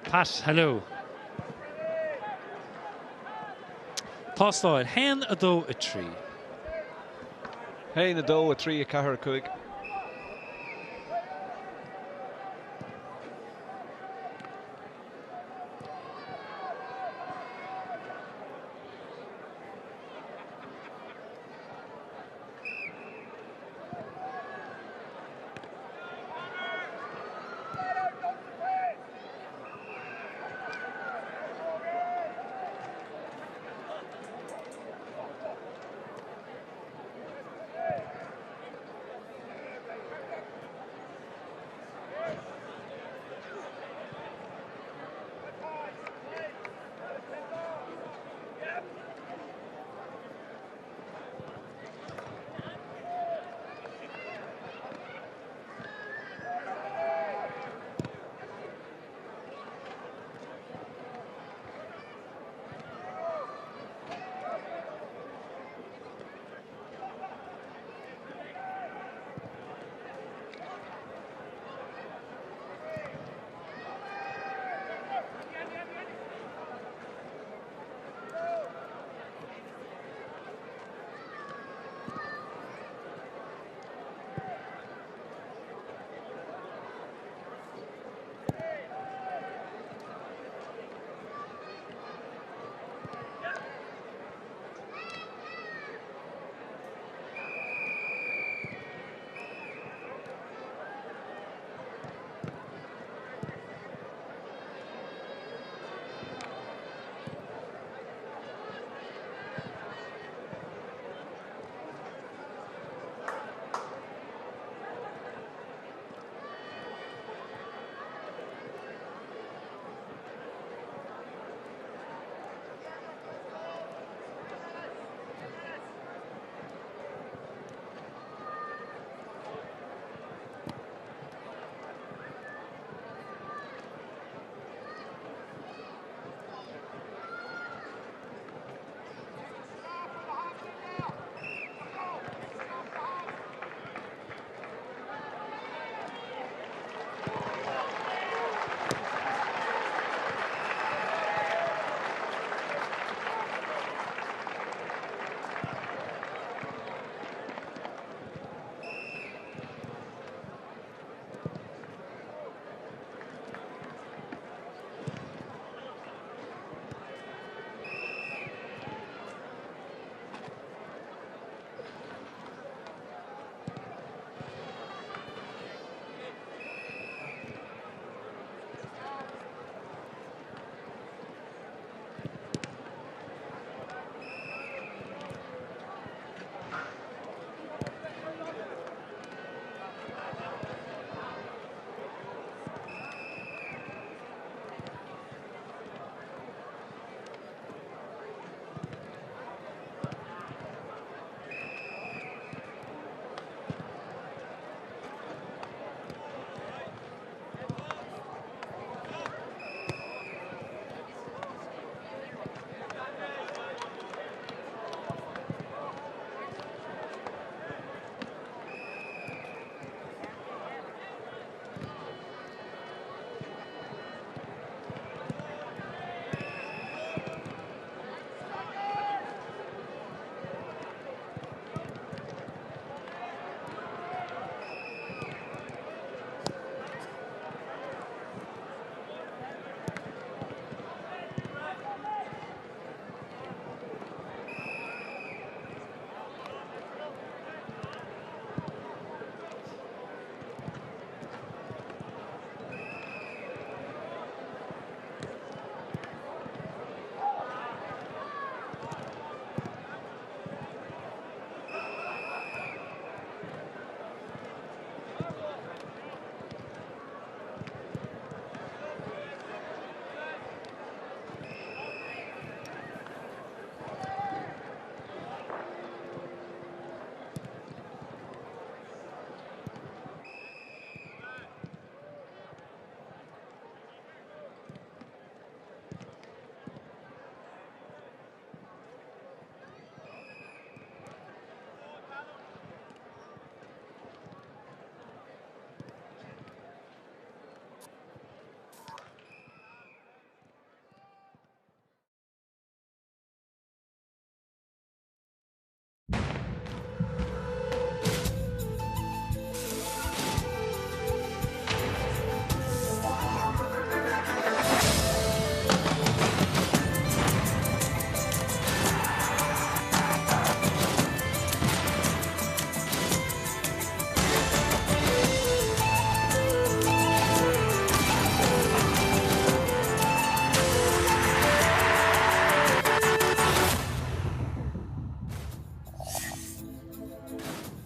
Pat, hello. Tástáil, 1, 2, 3. 1, 2, 3, 4, 5.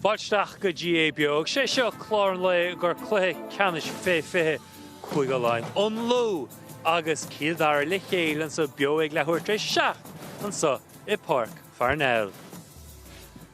Fáilte isteach go GAA Beo. Sé seo clár an lae i gcomhair cluiche ceannais fé 20 Cúige Laighean. An Lú agus Cill Dara le chéile anso beo ag leathuair tar éis a 7 anso i Páirc Pharnell.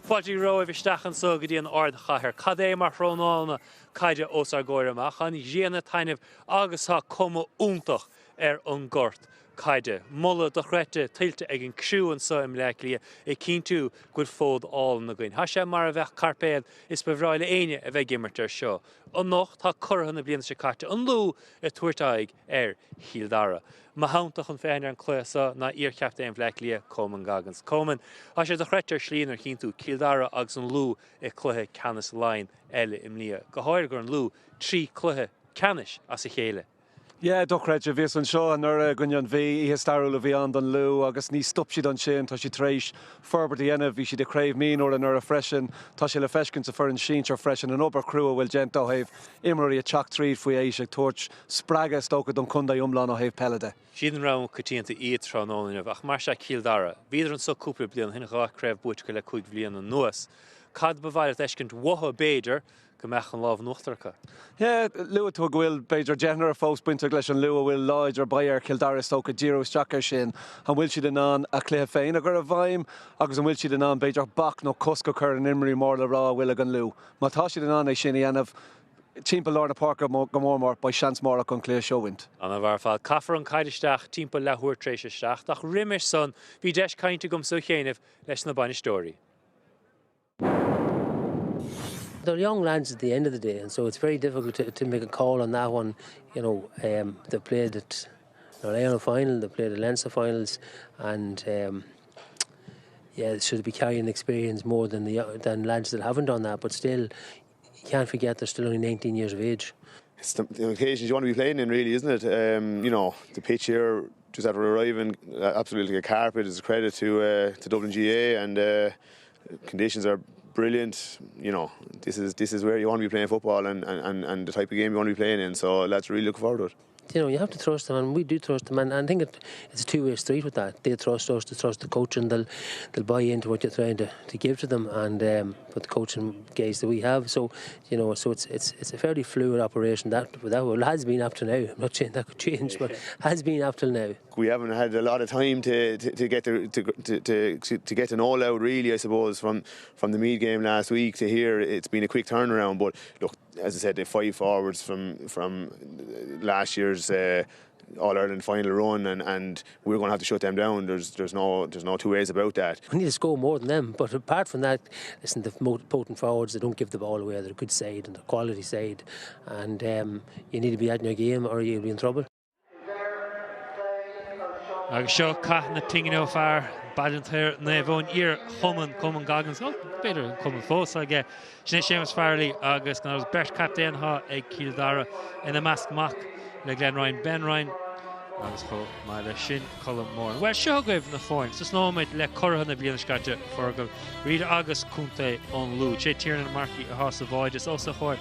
Fáilte romhaibh isteach anso go dtí an ardchathair. Cad é mar thráthnóna caide os ár gcomhair amach. Tá an ghrian ag taitneamh agus tá cuma iontach ar an gort caide. Moladh dochreidte tuillte ag an criú anso i mBleá Cliath ag cinntiú go bhfuil fód álainn againn. Tá sé mar a bheadh cairpéad is ba bhreá le éinne a bheith ag imirt air seo. Anocht tá curaithe na bliana seo caite, an Lú, ag tabhairt aghaidh ar Chill Dara. Mo theannta chun féachaint ar an cluiche seo ná iar-chaptaen Bhleá Cliath, Coman Goggins. Coman, tá sé dochreidte ar shlí nuair a chíonn tú Cill Dara agus an Lú i cluiche ceannais Laighean eile i mbliana, go háirithe gur an Lú 3 cluiche ceannais as a chéile. Yeah, dochreidte. Bhíos anseo anuraidh i gcoinne an Mhí, oíche stairiúil a bhí ann don Lú agus ní stop siad ansin, tá siad tar éis forbairt a dhéanamh, bhí siad i Craobh Mionúr anuraidh freisin, tá sé le feiscint sa foireann sinsir freisin, an obair chrua a bhfuil déanta ó thaobh imreoirí ag teacht tríd faoi aois ag tabhairt spreagadh is dócha don chontae iomlán ó thaobh peile de. Siad an rogha coitianta iad tráthnóna inniu ach mar sea Cill Dara. Bhíodar anso cúpla bliain ó shin, 2 craobh buaite acu le 5 bhliain anuas. Cad ba mhaith leat a fheiscint uathu b'fhéidir go mbeadh an lámh in uachtar acu. Yeah, luaigh tú go bhfuil b'fhéidir deichniúr fós bainteach leis an Lú a bhfuil láidir, beidh ar Chill Dara is dócha díriú isteach air sin. An bhfuil siad in ann a chluiche féin a chur i bhfeidhm agus an bhfuil siad in ann b'fhéidir bac nó cosc a chur ar an imreoirí mór le rá a bhfuil ag an Lú? Má tá siad in ann é sin a dhéanamh timpeall lár na páirce go mór mór, beidh seans mór acu an cluiche seo a bhaint. An-mhaith ar fad. Caithfear an caid isteach timpeall leathuair tar éis a 7 ach roimis san bhí deis cainte agamsa cheana leis na bainisteoirí. They're young lads at the end of the day and so it's very difficult to, to make a call on that one. You know, um, they played at the Ireland final, they played at Leinster finals and um, yeah, they should be carrying experience more than the than lads that haven't done that. But still, you can't forget they're still only 19 years of age. It's the, the occasions you want to be playing in, really, isn't it? Um, you know, the pitch here just after arriving, absolutely a carpet is a credit to uh, to Dublin GA and uh, conditions are brilliant. You know, this is this is where you want to be playing football and, and, and the type of game you want to be playing in. So lads really looking forward to it. You know, you have to trust them, and we do trust them. And I think it, it's a two-way street with that. They trust us, they trust the coach, and they'll they'll buy into what you're trying to, to give to them, and um, with the coaching guys that we have. So, you know, so it's it's it's a fairly fluid operation. That that well, has been up to now. I'm not saying that could change, but has been up till now. We haven't had a lot of time to to, to get to, to, to, to, to get to know Louth really, I suppose, from, from the Meath game last week to here. It's been a quick turnaround, but look, as I said, the five forwards from from last year's uh, All Ireland final run, and, and we're going to have to shut them down. There's there's no there's no two ways about that. We need to score more than them, but apart from that, listen, the potent forwards they don't give the ball away. They're a good side and they're quality side, and um, you need to be at your game or you'll be in trouble. Agus seo cath na pingine ó fear Baile an tSaoir Naomh Eoin iar-chumann Coman Goggins nó b'fhéidir an cumann fós aige. Sin é Séamus Farrelly agus gan amhras beirt captaen atá ag Cill Dara ina measc mac le Glenn Ryan, Ben Ryan agus chomh maith leis sin Colm Moran. Bhuel seo agaibh na foirne. Tosnóimid le curaithe na bliana seo caite Fergal Reid agus Contae an Lú. Sé Tiernan Markey atá sa bháide is os a chomhair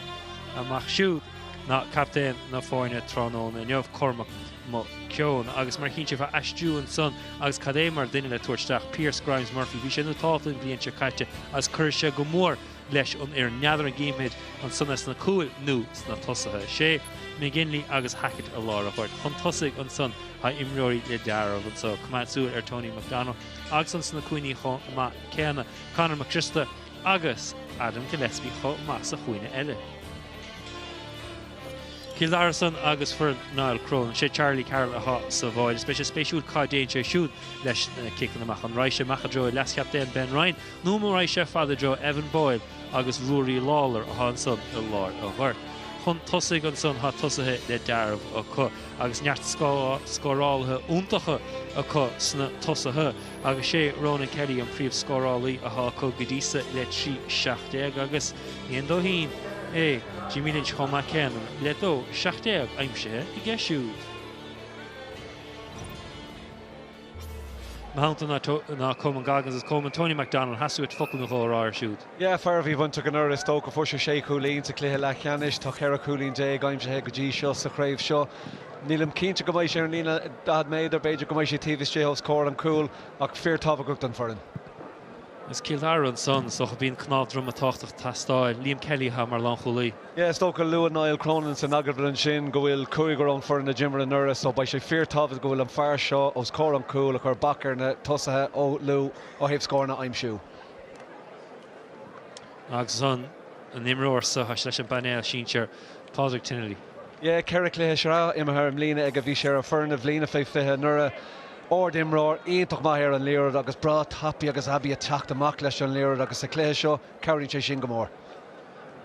amach siúd. ná captaen na foirne tráthnóna inniu, Cormac McKeown. Agus mar a chíonn sibh tá aistriú ansan agus cad é mar duine le tabhairt isteach, Pearse Grimes Murphy. Bhí sé nótálta an bhliain seo caite agus cuirfidh sé go mór leis an fhoireann. N'fheadar an gcífimid ansan é sna cúil nó sna tosaithe. Sé McGinley agus Hackett i lár an ghoirt. Chun tosaigh ansan tá imreoirí le dealramh anso. Coimeád súil ar Tony McDonald agus ansan sna cúinní chomh maith céanna, Conor McChriosta agus Adam Gillespie chomh maith sa chúinne eile. Cill Dara ansan agus foireann Niall Cronin. Sé Charlie Carroll atá sa bháide. Is beidh sé spéisiúil cá dtéann sé siúd leis na ciceanna amach. An raghaidh sé amach i dtreo leaschaptaen Ben Ryan nó an raghaidh sé fada i dtreo Evan Boyle agus Ruairí Lawlor atá ansan i lár an ghoirt. Chun tosaigh ansan tá tosaithe le dealramh acu agus neart scórálaithe iontacha acu sna tosaithe. Agus sé Ronan Kelly an príomhscórálaí atá acu go dtí so le 13 17 agus ní haon dóithín é Jimmy Lynch chomh maith céanna le 2 17 aimsithe aige siúd. Mo theannta ná Coman Goggins agus Coman Tony McDonald theastaigh uait focal nó dhó a rá air siúd. Yeah, fear a bhí bainteach anuraidh is dócha. Fuair sé sé chúilín sa chluiche leathcheannais. Tá 14 chúilín aimsithe go dtí seo sa chraobh seo. Nílim cinnte go mbeidh sé ar an líne 40 méadar, b'fhéidir go mbeidh sé taobh istigh os comhair an chúil, ach fíorthábhachtach don foireann. Is Cill Dara ansan, is dócha, bíonn cnámh droma tábhachtach ag teastáil. Liam Kelly atá mar lánchúlaí. Yeah, is dócha, luaigh Niall Cronin san agallamh ansin go bhfuil cúigear ón foireann a d'imir anuraidh so beidh sé fíor-tábhachtach go bhfuil an fear seo os comhair an chúil a chur bac ar na tosaithe ó Lú ó thaobh scóranna a aimsiú. Agus ansan an imreoir seo, tá sé leis an bpainéal sinsir, Pádraig Tinnelly. Yeah, 4 chluiche sraithe imeartha i mbliana aige, bhí sé ar an foireann na bliana fé 20 anuraidh. Ard-imreoir, iontach maith ar an liathróid agus breá tapaidh agus aibí ag teacht amach leis an liathróid agus sa chluiche seo cabhraíonn sé sin go mór.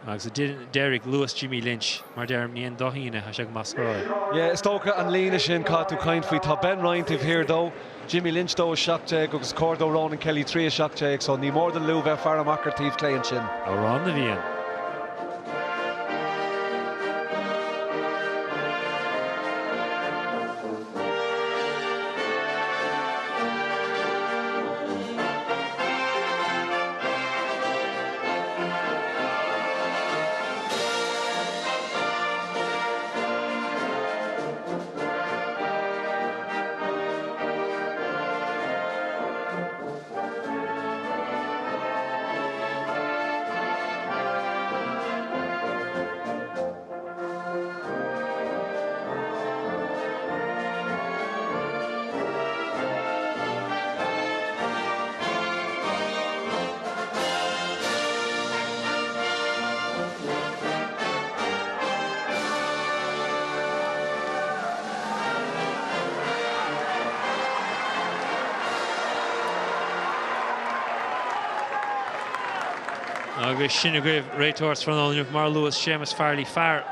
Agus deiridh, luas Jimmy Lynch, mar deirim, ní haon dóithín é, tá sé go maith scóráil. Yeah, is dócha an líne sin, caithfidh tú caint faoi, tá Ben Ryan taobh thiar dó, Jimmy Lynch 2-17 agus chóir dó Ronan Kelly 3-17 so ní mór don Lú bheith faire amach ar taobh clé ansin. Amhrán na bhFiann. Agus sin agaibh réiteoir tráthnóna inniu, mar a luas, Séamus Farrelly, fear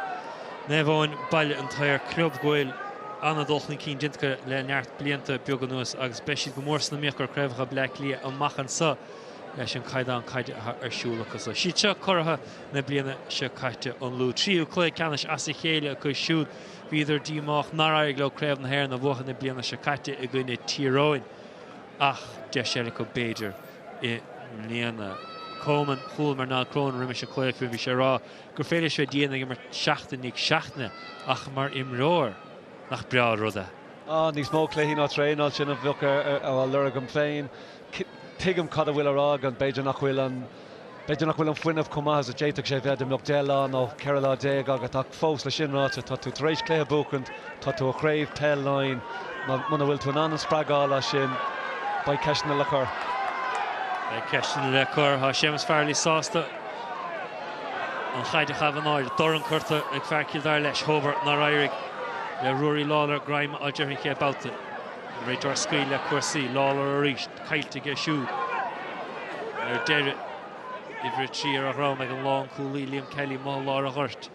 Naomh Eoin, Baile an tSaoir, club go bhfuil an-dul chun cinn déanta acu le neart blianta beaga anuas agus beidh siad go mór san iomaíocht ar craobhacha Bleá Cliath amach anseo leis an caighdeán caide atá ar siúl acu. So siad seo curaithe na bliana seo caite an Lú. Tríú cluiche ceannais as a chéile acu siúd. Bhíodar díomách nár éirigh leo Craobh na hÉireann a bhuachan na bliana seo caite i gcoinne Tír Eoghain ach deis eile acu b'fhéidir i mbliana. Coleman, chualamar Niall Cronin roimis an cluiche, bhí sé ag rá gur féidir leis bheith dian ag imirt seachtain i ndiaidh seachtaine ach mar imreoir, nach breá an rud é? Ah, níos mó cluichí ná traenáil, sin a bheadh á lorg agam féin. Tuigim cad a bhfuil á rá aige, b'fhéidir nach bhfuil an, b'fhéidir nach bhfuil an fuinneamh chomh maith is a d'fhéadfadh sé bheith dá mbeadh 10 lá nó 14 lá agat ach fós, le sin ráite, tá tú tar éis cluiche a bhuachaint, tá tú i gCraobh Peil Laighean, muna bhfuil tú in ann an spreagadh a fháil as sin, beidh ceisteanna le cur. Beidh ceisteanna le cur. Tá Séamus Farrelly sásta an chaid a chaitheamh in airde. Dorn curtha ag fear Chill Dara leis. Hover nár éirigh le Ruairí Lawlor greim a fháil uirthi an chéad babhta. An réiteoir ag scaoileadh le cúrsaí. Lawlor arís. Caillte aige siúd. Ar deireadh, uimhir 3 ar a dhroim ag an lánchúlaí Liam Kelly amuigh i lár an ghoirt.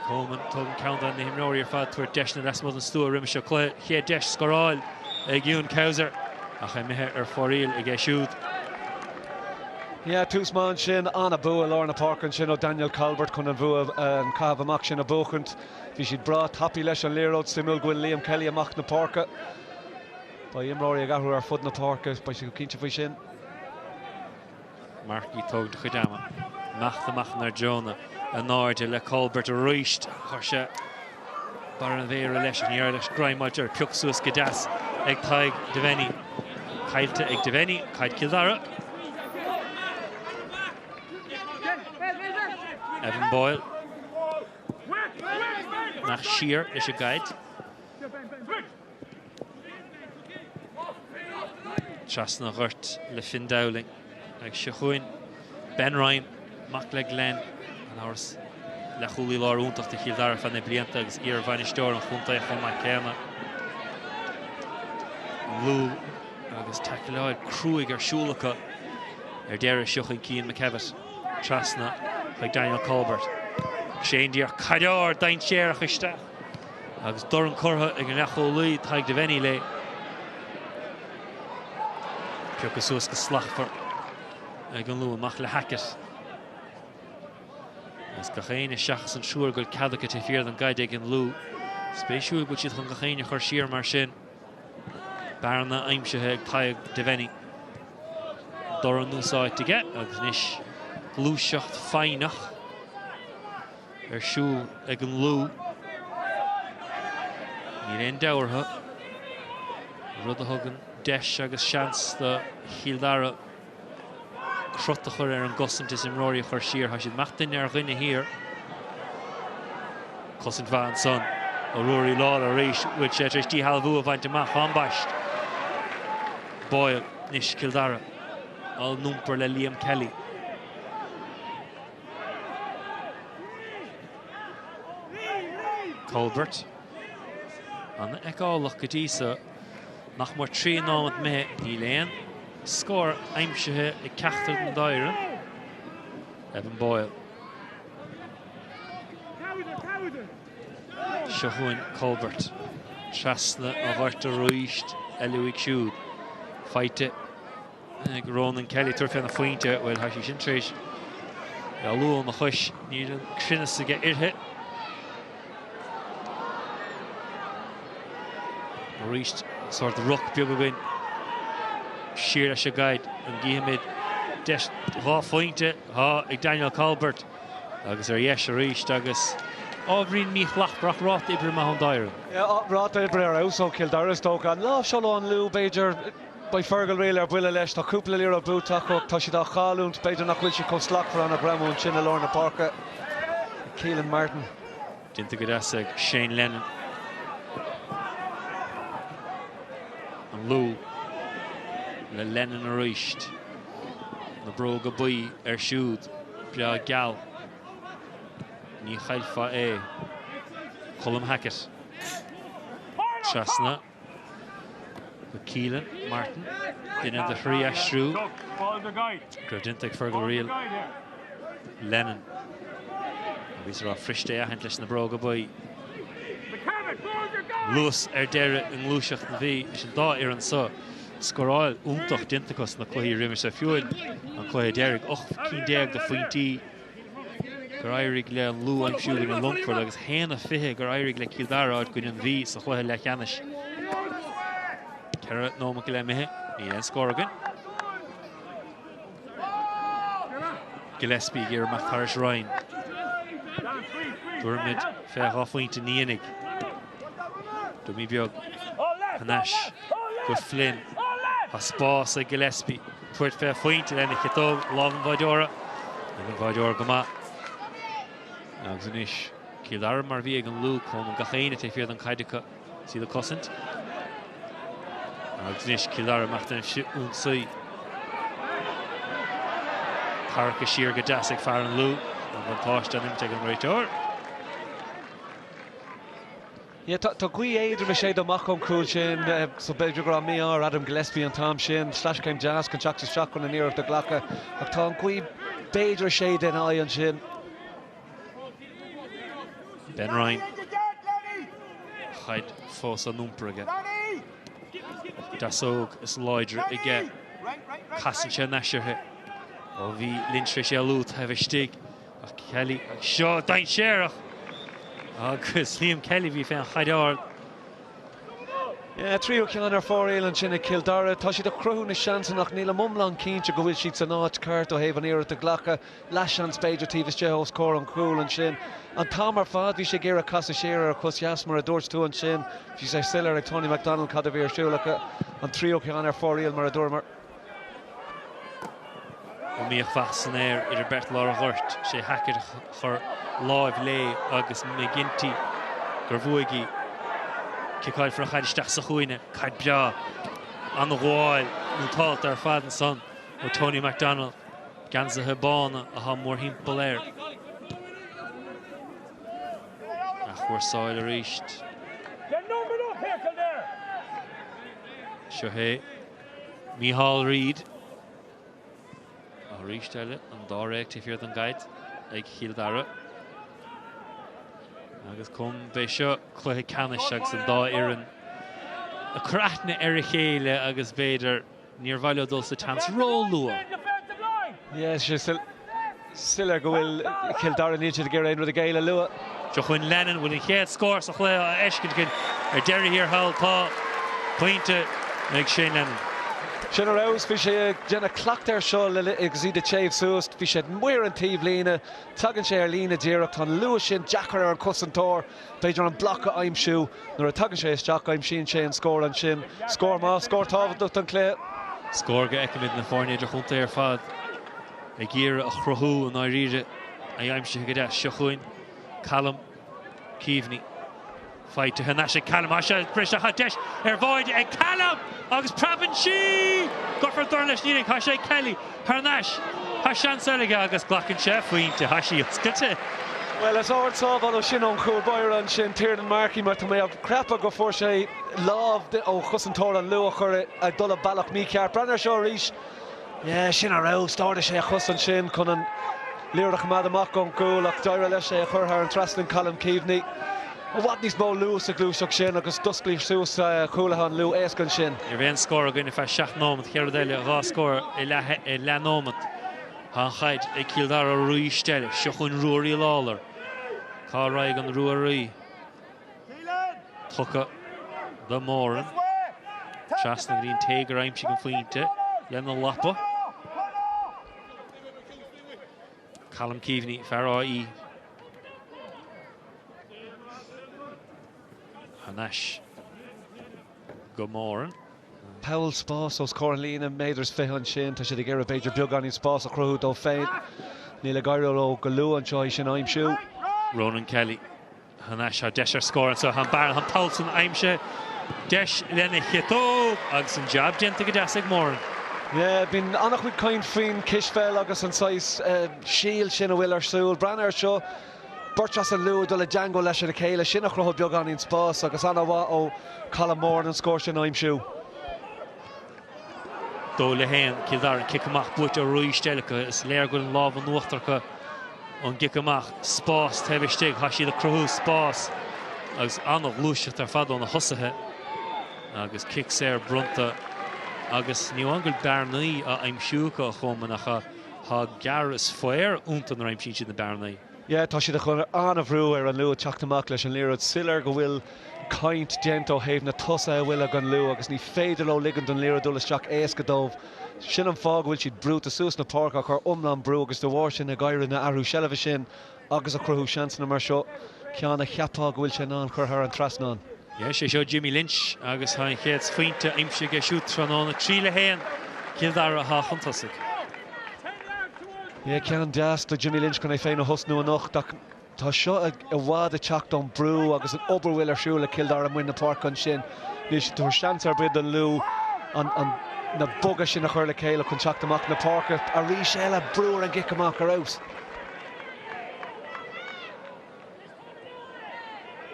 Coleman, tugann ceann de na himreoirí ar fad tabhairt deiseanna lasmuigh den stua roimhe seo cluiche. Chéad deis scóráil ag Eoin Cowser ach imithe ar fóraoil aige siúd. Yeah, tús maith ansin, an-bua i lár na páirce ansin ó Daniel Colbert chun an bhua, an caitheamh amach sin a bhuachaint. Bhí siad breá tapaidh leis an liathróid. Suimiúil go bhfuil Liam Kelly amach na páirce. Beidh imreoirí ag athrú ar fud na páirce, beidh siad cinnte faoi sin. Marc ag tógaint a chuid ama. Imeacht amach inár dtreonna in airde le Colbert arís. Chuir sé barr an mhéire leis ach níor éirigh leis greim a fháilt air. Pioc suas go deas ag Tadhg Devenny. Caillte ag Devenny. Caid Cill Dara. Evan Boyle. Amach siar leis an gcaid. Trasna an ghoirt le Finn Dowling. Agus seo chugainn Ben Ryan, mac le Glenn, gan amhras leathchúlaí láir iontach do Chill Dara feadh na blianta agus iar-bhainisteoir an chontae chomh maith céanna. An Lú agus taicleáil cruaidh ar siúl acu ar deireadh. Seo chugainn Cian McKevitt trasna chuig Daniel Colbert. Shane díreach caid ard dainséarach isteach. Agus dorn curtha ag an leathchúlaí, Tadhg Devenny léi. Pioctha suas go slachtmhar ag an Lú, amach le Hackett. Agus gach éinne seachas an triúr go bhfuil cead acu taobh thiar den gcaid ag an Lú. Spéisiúil go bhfuil siad chun gach éinne a chur siar mar sin. Bearna aimsithe ag Tadhg Devenny. Dorn úsáidte aige agus anois gluaiseacht foighneach. ar siúl ag an Lú. Níl aon deabhadh orthu, rud a thugann deis agus seans do Chill Dara. Crot a chur ar an gcosaint is imreoirí a chur siar. Tá siad ag imeacht duine ar dhuine thiar. Cosaint mhaith ansan ó Ruairí Lawlor arís. Bhfuil sé tar éis díshealbhú a bhaint amach? Ambaist. Boyle anois Cill Dara á n-iompar le Liam Kelly. Colbert. An-fheiceálach go dtí so. Nach mór 3 nóiméad imithe, níl aon scór aimsithe ag ceachtar den dá fhoireann. Evan Boyle. Seo chugainn Colbert. Trasna an ghoirt arís eile uaidh siúd. Faighte ag Ronan Kelly tabhairt fé na phointe. Bhuel, tá sí sin tar éis éalú óna chois. Níl an cruinneas aige uirthi. Arís sórt ruc beag againn. Siar leis an gcaid. An gcífimid deis 2 phointe? Tá ag Daniel Colbert agus ar dheis arís agus ábhairín míshlachtmhar ach ráta oibre maith ón dá fhoireann. Ráta oibre ar fheabhas ó Chill Dara is dócha. An láimhseáil ón Lú b'fhéidir. Beidh Fergal Reel ar buile leis. Tá cúpla liathróid buaite acu ach tá siad á chailliúint. B'fhéidir nach bhfuil siad chomh slachtmhar an greamú ansin i lár na páirce. Keelan Martin. Déanta go deas ag Shane Lennon. An Lú le Lennon arís. Na bróga buí air siúd. Breá geal. Ní chaillfeá é. Colm Hackett. Trasna. Go Keelan Martin, duine de thrí aistriú go raibh déanta ag Fergal Reel. Lennon. Bhíos ag rá fuirist é a aithint leis na bróga buí. Luas ar deireadh i ngluaiseacht na Mí leis an dá fhoireann seo. Scóráil iontach déanta acu sna cluichí roimhe seo, fiú an cluiche deiridh, 18 cinn de phointí. gur éirigh le an Lú aimsiú i gcoinne Longfoirt agus 1-20 gur éirigh le Cill Dara i gcoinne an Mhí sa chluiche leathcheannais. 4 nóiméad go leith imithe, níl aon scór againn. Gillespie ag iarraidh amach thairis Ryan. Dúirt fé dhá phointe ní dhéanfaidh. Dummy beag thar n-ais go Flynn. Tá spás ag Gillespie. Tabhairt fé phointe lena chiotóg, lámh an bháideora. Ag an bháideoir go maith. Agus anois Cill Dara mar a bhí ag an Lú, cónaíonn gach éinne taobh thiar den chaid acu. Is iad ag cosaint. Agus anois Cill Dara amach den ionsaí. Tarraicthe siar go deas ag fear an Lú. An buntáiste an imirt ag an réiteoir. Yeah, tá gaoth éadrom ag séideadh amach ón chúl sin, so b'fhéidir go raibh mí-ádh ar Adam Gillespie an t-am sin. Sleaschéim deas chun teacht isteach chun an iarracht a ghlacadh ach tá an ghaoth b'fhéidir ag séideadh ina aghaidh ansin. Ben Ryan. Caid fós á n-iompar aige. Deasóg is láidre aige. Casann sé anois uirthi. Ó bhí Lynch tar éis éalú taobh istigh. Ach Kelly, seo dainséarach! Agus Liam Kelly bhí fén chaid ard. Yeah, tríú ceann ar fóraoil ansin ag Cill Dara. Tá siad ag cruthú na seansanna ach nílim iomlán cinnte go bhfuil siad san áit ceart ó thaobh an iarracht a ghlacadh. Leathsheans b'fhéidir taobh istigh os comhair an chúil ansin. An t-am ar fad bhí sé ag iarraidh casadh siar ar a chos dheas mar a dúirt tú ansin. Bhí sé soiléir ag Tony McDonald cad a bhí ar siúl acu. An tríú ceann ar fóraoil mar a dúramar. Iomaíocht mhaith san aer idir beirt lár an ghoirt. Sé Hackett a chuir láimh léi agus McGinty gur bhuaigh í. Ciceáilfear an chaid isteach sa chúinne. Caid breá. An-ghabháil nótálta ar fad ansan ó Tony McDonald. Geansaithe bána atá mórthimpeall air. Athchúrsáil arís. Seo é. Mícheál Reid. Arís eile an dáréag taobh thiar den gcaid ag Chill Dara. Agus cum b'é seo cluiche ceannais agus an dá fhoireann ag cur aithne ar a chéile agus b'fhéidir níor mhaith leo dul sa tseans ró-luath. Yes, sé soiléir go bhfuil Cill Dara níl siad ag iarraidh aon rud a ghéilleadh luath. Seo chugainn Lennon, bhfuil an chéad scór sa chluiche á fheiscint againn ar deireadh thiar thall. Tá pointe ag Shane Lennon. Sin ar fheabhas, bhí sé ag déanamh cleachtadh air seo agus iad ag téamh suas. Bhí sé amuigh ar an taobhlíne, tagann sé ar líne díreach, tá an luas sin deacair ar an chosantóir, b'fhéidir an bloc a aimsiú. Nuair a tagann sé isteach, aimsíonn sé an scór ansin. Scór maith, scór tábhachtach don chluiche. Scór go bhfeicimid na foirne idirchontae ar fad. Ag iarraidh a chruthú i ndáiríre é aimsithe go deas. Seo chugainn Callum Keaveney. Faighte thar n-ais ag Callum. Tá sé ag briseadh. Tá deis ar bháide ag Callum agus preabann sí! Cuirfear dorn leis an fhírinne. Tá sé ag Kelly thar n-ais. Tá seans eile aige agus glacann sé a phointe. Tá sí oscailte. Bhuel, is ard-sábháil é sin ón chúl báire ansin, Tiernan Markey, mar tá mé ag ceapadh go fuair sé lámh ó chosantóir an Lú a chuir ag dul i bealach mícheart. Breathnaigh air seo arís. Yeah, sin ar fheabhas. D'ardaigh sé a chos ansin chun an liathróid a choimeád amach ón gcúl ach d'éirigh leis é a chur thar an trasnán Colm Keaveney. I bhfad níos mó luas sa ghluaiseacht sin agus d'osclaigh suas cúlaithe an Lú éasca ansin. Ní raibh aon scór againn ar feadh 7 nóimeat, chéad rud eile, 2 scór i leath nóimeat. Tá an chaid ag Cill Dara arís eile. Seo chugainn Ruairí Lawlor. Cá raghaidh an Ruairí? Tugtha do Moran. Trasna go dtí an té gur aimsigh an phointe lena lapa. Colm Keaveney, fear Áth Í. Thar n-ais go Moran. Poll spáis os comhair an líne, méadar is 20 ansin. Tá siad ag iarraidh b'fhéidir beagáinín spás a chruthú dóibh féin. Níl ag éirí leo go luath anseo é sin a aimsiú. Ronan Kelly thar n-ais. Tá deis ar scór anseo. Tá an bearna, tá an poll san aimsithe. Deis lena chiotóg agus an jab déanta go deas ag Moran. Yeah, bíonn an-chuid caint faoin cispheil agus an saghas síl sin a bhfuil ar siúl. Breathnaigh air seo. Beirt as an Lú ag dul i dteangmháil leis a chéile, sin a chruthaigh beagáinín spáis agus an-mhaith ó Colm Moran an scór sin a aimsiú. 2 le 1, Cill Dara, an cic amach buaite arís eile acu. Is léir go bhfuil an lámh in uachtar acu ón gcic amach. Spás taobh istigh, tá siad ag cruthú spás agus an-ghluaiseacht ar fad ó na thosaithe agus cic saor bronnta agus ní amháin go bhfuil bearnaí á aimsiú acu a Chomáin ach tá gearradh is faobhar iontu nuair a aimsíonn siad na bearnaí. Yeah, tá siad ag cur an-bhrú ar an Lú ag teacht amach leis an liathróid. Soiléir go bhfuil caint déanta ó thaobh na tosaithe a bhfuil ag an Lú agus ní féidir leo ligean don liathróid dul isteach éasca dóibh. Sin an fáth go bhfuil siad brúite suas na páirce á cur iomlán brú agus de bharr sin ag éirí na athrú seilbhe sin agus ag cruthú seansanna mar seo, ceann a cheapfá go bhfuil sé in ann chur thar an trasnán. Yeah, sé seo Jimmy Lynch agus tá an chéad phointe aimsithe aige siúd tráthnóna. 3 le 1, Cill Dara atá chun tosaigh. Yeah, ceann deas do Jimmy Lynch chun é féin a thosnú anocht ach tá seo i bhfad ag teacht ón brú agus an obair a bhfuil ar siúl ag Cill Dara amuigh na páirce ansin. Níl siad ag tabhairt seans ar bith don Lú an, an, na boga sin a chur le chéile chun teacht amach na páirce. Arís eile, brú ar an gcic amach ar fheabhas.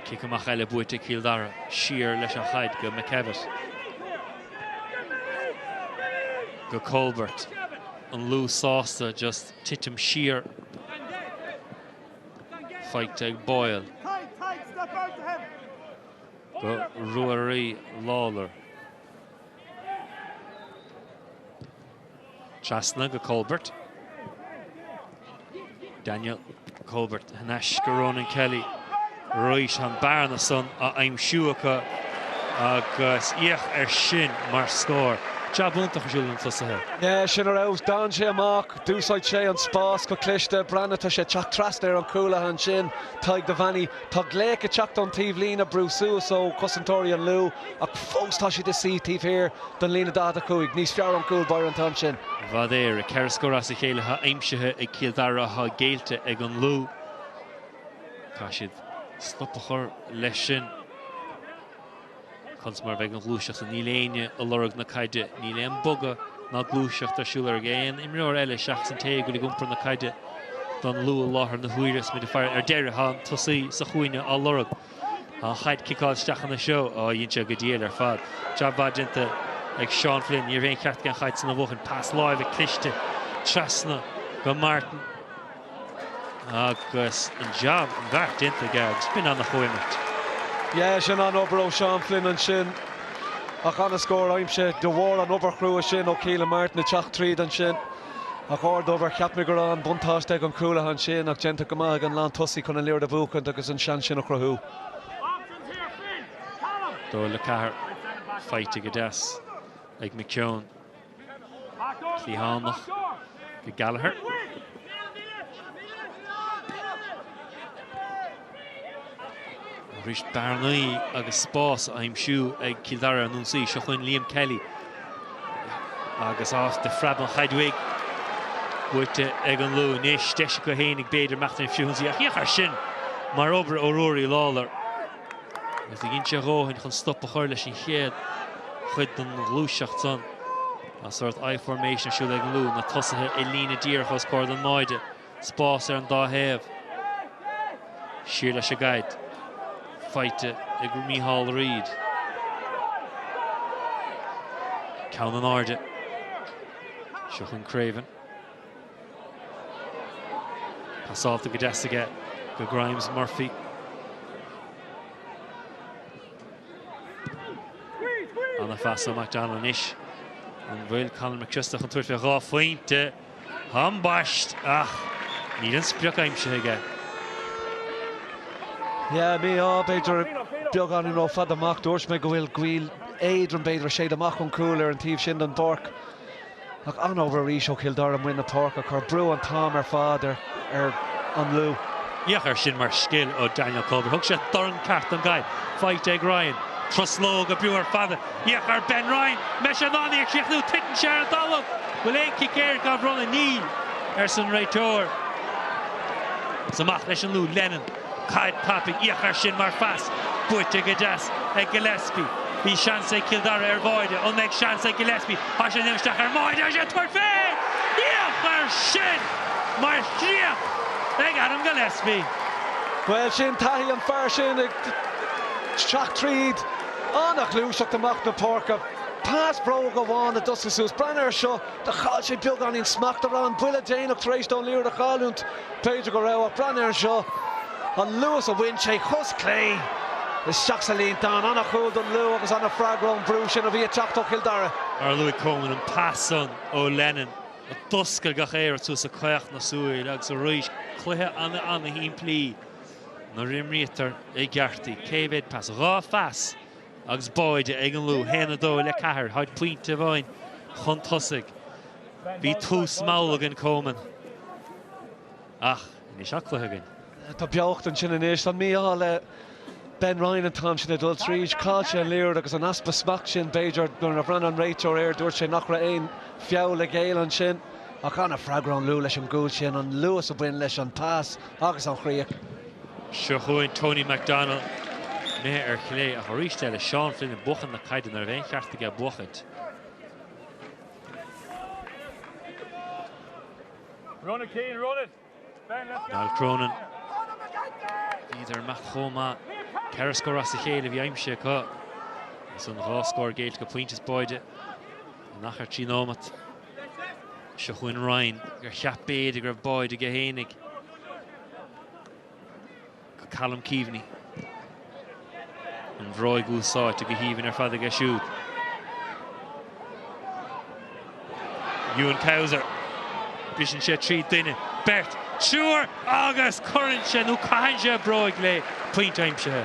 Cic amach eile buaite ag Cill Dara. Siar leis an chaid go McKevitt. Go Colbert. An Lú sásta just titim siar. Faighte ag Boyle. Go Ruairí Lawlor. Trasna go Colbert. Daniel Colbert thar n-ais go Ronan Kelly. Arís an bearna san á aimsiú acu agus féach air sin mar scór. Jab iontach ar siúl ag na tosaithe. Yeah, sin ar fheabhas. D'fhan sé amach, d'úsáid sé an spás go cliste. Breathnaigh, tá sé ag teacht trasna ar an chúlaithe ansin, Tadhg Devaney. Tá glaoch ag teacht ón taobhlíne, brú suas ó chosantóirí an Lú, ach fós tá siad ina suí taobh thiar den líne 45. Níos fearr ón gcúl báire an t-am sin. I bhfad Éire, 4 scór as a chéile atá aimsithe ag Cill Dara atá géillte ag an Lú. Caithfidh siad stop a chur leis sin. Conas mar a bheidh an ghluaiseacht? Níl éinne ag lorg na caide. Níl aon bogadh ná gluaiseacht ar siúl ag aon imreoir eile seachas an té go bhfuil ag iompar na caide don Lú i láthair na huaire. Is muid ag faire ar deireadh. Tá an tosaí sa chúinne á lorg. An chaid ciceáilte isteach ina threo. Á, dhein sé go diail ar fad. Jab mhaith déanta ag Seán Flynn. Ní raibh aon cheart aige an chaid san a bhuachan. Pas láimhe cliste trasna go Martin. Agus an jab, an bheart déanta aige agus b'in ana-chomhimirt. Yeah, sin an-obair ó Seán Flynn ansin. Ach an-scór aimsithe de bharr an obair chrua sin ó Keelan Martin ag teacht tríd ansin. Ach ard-obair, cheap mé go raibh an buntáiste ag an chúlaithe ansin ach déanta go maith ag an lántosaí chun an liathróid a bhuachaint agus an seans sin a chruthú. 2 le 4 faighte go deas ag McKeown. Cliathánach go Gallagher. Arís bearnaí agus spás á aimsiú ag Cill Dara ar an ionsaí. Seo chugainn Liam Kelly. Agus áit de phreab an chaid uaidh. Buaite ag an Lú anois, deis acu fhéinig b'fhéidir imeacht ar an bhfrithionsaí ach féach air sin mar obair ó Ruairí Lawlor. Agus dhein sé a dhóthain chun stop a chur leis an chéad chuid den ghluaiseacht san. Tá sórt I formation ar siúl ag an Lú, na tosaithe i líne díreach os comhair don mbáide. Spás ar an dá thaobh. Siar leis an gcaid. Faighte ag Mícheál Reid. Ceann in airde. Seo chugainn Craven. Pasáilte go deas aige go Grimes Murphy. Ana-phas ó McDonald anois. An bhfuil Conor McCrystal chun tabhairt fé dhá phointe? Ambaist! Ach níl an sprioc aimsithe aige. Yeah, mí-ádh, b'fhéidir beagáinín ró-fhada amach. Dúirt mé go bhfuil gaoth éadrom, b'fhéidir, ag séideadh amach ón gcúl ar an taobh sin den bpáirc. Ach an-obair arís ó Chill Dara amuigh na páirce, ag cur brú an t-am ar fad ar an Lú. Féach air sin mar scil ó Daniel Colbert. Thug sé dorn ceart don gcaid. Faighte ag Ryan. Truslóg ag brú ar fada. Féach ar Ben Ryan. Mbeidh sé in ann í a chríochnú? Titeann sé ar an dtalamh. Bhfuil aon cic éirice á bhronnadh? Níl, arsa an réiteoir. Is amach leis an Lú. Lennon. Caid tapaidh. Féach air sin mar phas. Buaite go deas ag Gillespie. Bhí seans ag Cill Dara ar bháide. An mbeidh seans ag Gillespie? Tá sé ag léim isteach ar an mbáide. Tá sé ag tabhairt fé! Féach air sin mar chríoch ag Adam Gillespie. Bhuel, sin taithí an fear sin ag teacht tríd. An-ghluaiseacht amach na páirce. Pas bróg amháin a d'oscail suas. Breathnaigh air seo. Do chaill sé beagáinín smachta. Raibh an buille déanach tar éis dó an liathróid a chailliúint. B'fhéidir go raibh, ach breathnaigh air seo. An luas a bhain sé. Cos clé isteach sa líontán. An-chúl don Lú agus an-fhreagra ón bhrú sin a bhí ag teacht ó Chill Dara. Mar a luaigh Coleman, an pas san ó Lennon a d'oscail gach éireacht suas ag caoch na súil agus arís cluiche ana-ana-shimplí. Nuair a imrítear i gceart í. Cé mhéad pas? 2 phas agus báide ag an Lú. 1-2 le 4. Táid pointe amháin chun tosaigh. Bhí tús mall againn Coleman. Ach anois tá cluiche againn. Tá beocht ansin anois. Tá mí-ádh le Ben Ryan an t-am sin ag dul tríd. Chaill sé an liathróid agus an easpa smacht sin b'fhéidir nuair a bhreathnaigh an réiteoir air dúirt sé nach raibh aon feall le géilleadh ansin. Ach an-fhreagra ón Lú leis an gcúl sin, an luas a bhain leis an pas agus an chríoch. Seo chugainn Tony McDonald, imithe ar chlé ach arís eile Seán Flynn ag buachan na caide nuair a bheidh aon cheart aige buachaint. Niall Cronin. Bhíodar amach chomh maith. Ceithre scór as a chéile a bhí aimsithe acu. Is an dhá scór géillte go pointe is báide in achar 3 nóimeat. Seo chugainn Ryan gur cheap b'fhéidir go raibh báide aige fhéinig. Go Callum Keaveney. An bhróig úsáidte go haoibhinn ar fad aige siúd. Ewan Couser. Briseann sé trí duine, beirt, triúr agus cuireann sé nó caitheann sé bróig léi. Pointe aimsithe.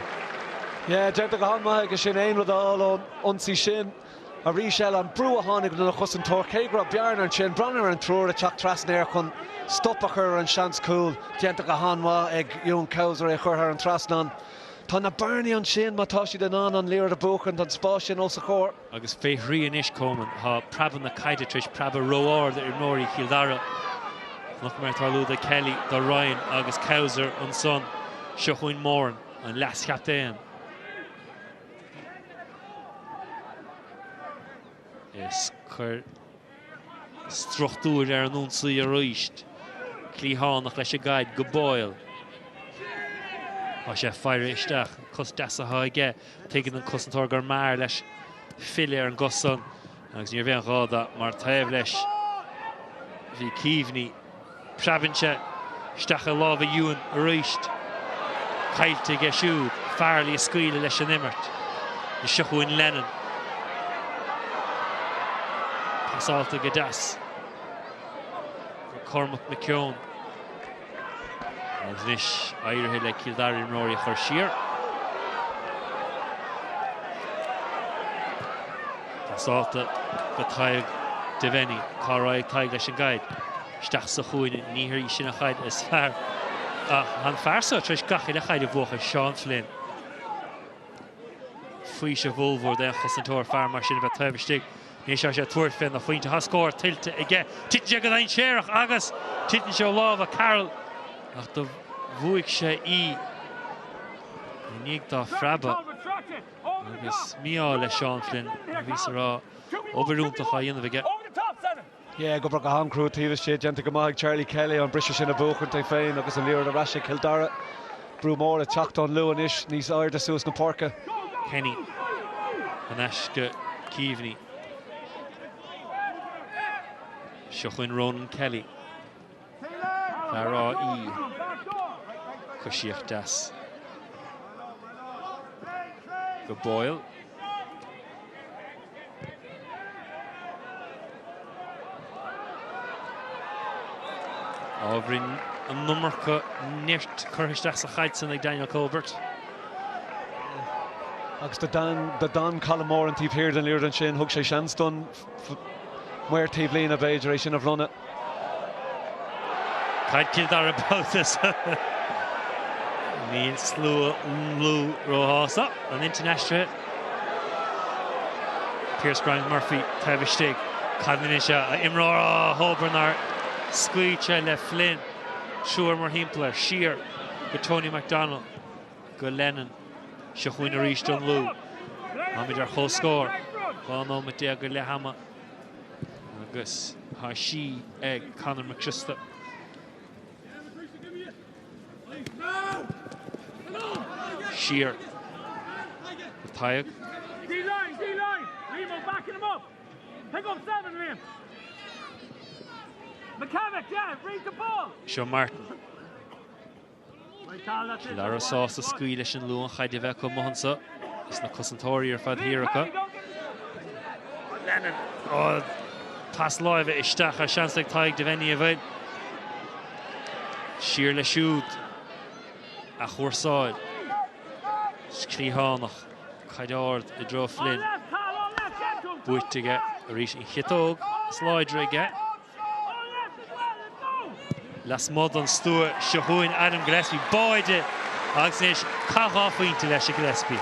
Yeah, déanta go han-mhaith aige sin aon rud a fháil ón ionsaí sin. Arís eile, an brú a tháinig óna chosantóir, cé go raibh bearna ansin, breathnaigh ar an triúr ag teacht trasna air chun stop a chur ar an seans cúil. Déanta go han-mhaith ag Ewan Couser é a chur thar an trasnán. Tá na bearnaí ansin má tá siad in ann an liathróid a bhuachan, tá an spás sin os a chomhair. Agus fé thrí anois, Coleman, tá preabadh na caide tar éis preabadh ró-ard ar imreoirí Chill Dara. Chonaiceamar ag tarlú do Kelly, do Ryan agus Couser ansan. Seo chugainn Moran, an leaschaptaen. Is cuir struchtúr ar an ionsaí arís. Cliathánach leis an gcaid go Boyle. Tá sé faire isteach. Cos deas atá aige. Tuigeann an cosantóir gur mb'fhearr leis filleadh ar an gcos san agus ní raibh aon ghá dó mar taobh leis bhí Keaveney. Preabann sé isteach i lámha Ewan arís. Caillte aige siúd. Farrelly ag scaoileadh leis an imirt. Seo chugainn Lennon. Pasálta go deas. Go Cormac McKeown. Agus anois éirithe le Cill Dara imreoirí a chur siar. Pasálta go Tadhg Devenny. Cá raghaidh Tadhg leis an gcaid? Isteach sa chúinne. Ní hí sin an chaid is fearr. Ach an fear seo tar éis gach uile chaid a bhuachan, Seán Flynn. Faoiseamh ollmhór d'aon chosantóir fear mar sin a bheith taobh istigh. Anois tá sé ag tabhairt fé na phointe. Tá scór tuillte aige. Titeann sé go dainséarach agus titeann sé ó lámha Carroll ach do bhuaigh sé í i ndiaidh dó preabadh agus mí-ádh le Seán Flynn, mar a bhíos a rá, obair iontach á dhéanamh aige. Yeah, ag obair go han-chrua taobh istigh, déanta go maith ag Charlie Kelly, an briseadh sin a bhuachaint é féin agus an liathróid ar ais ag Cill Dara. Brú mór ag teacht ón Lú anois níos airde suas na páirce. Kenny in aisce Keaveney. Seo chugainn Ronan Kelly. Fear Áth Í. Coisíocht deas go Boyle. Ábhairín an iomarca nirt curtha isteach sa chaid san ag Daniel Colbert. Agus do d'fhan Colm Moore an taobh thiar den liathróid ansin, thug sé seans don maor taobhlíne b'fhéidir é sin a bhronnadh. Caid Chill Dara babhta so. Níl slua Lú róshásta. An intinn aistrithe. Pearse Grimes Murphy taobh istigh. Cad anois a imreoir á hobair nár scaoil sé le Flynn. Triúr mórthimpeall air. Siar go Tony McDonald. Go Lennon. Seo chugainn arís an Lú. Táimid ar comhscór. 12 nóiméad go leath ama. Agus tá sí ag Conor McChriosta. Siar go Tadhg. Seo Martin. Cill Dara sásta scaoileadh leis an Lú an chaid a bheith acu amuigh anseo. Is na cosantóirí ar fad thiar acu. Lennon. Ó, pas láimhe isteach ar seans ag Tadhg Devenny a bhain. Siar leis siúd. Athchúrsáil. Cliathánach. Caid ard i dtreo Flynn. Buaite aige arís an chiotóg is láidre aige. Lasmuigh den stua seo chugainn Adam Gillespie, báide agus anois caith 2 phointe leis ag Gillespie.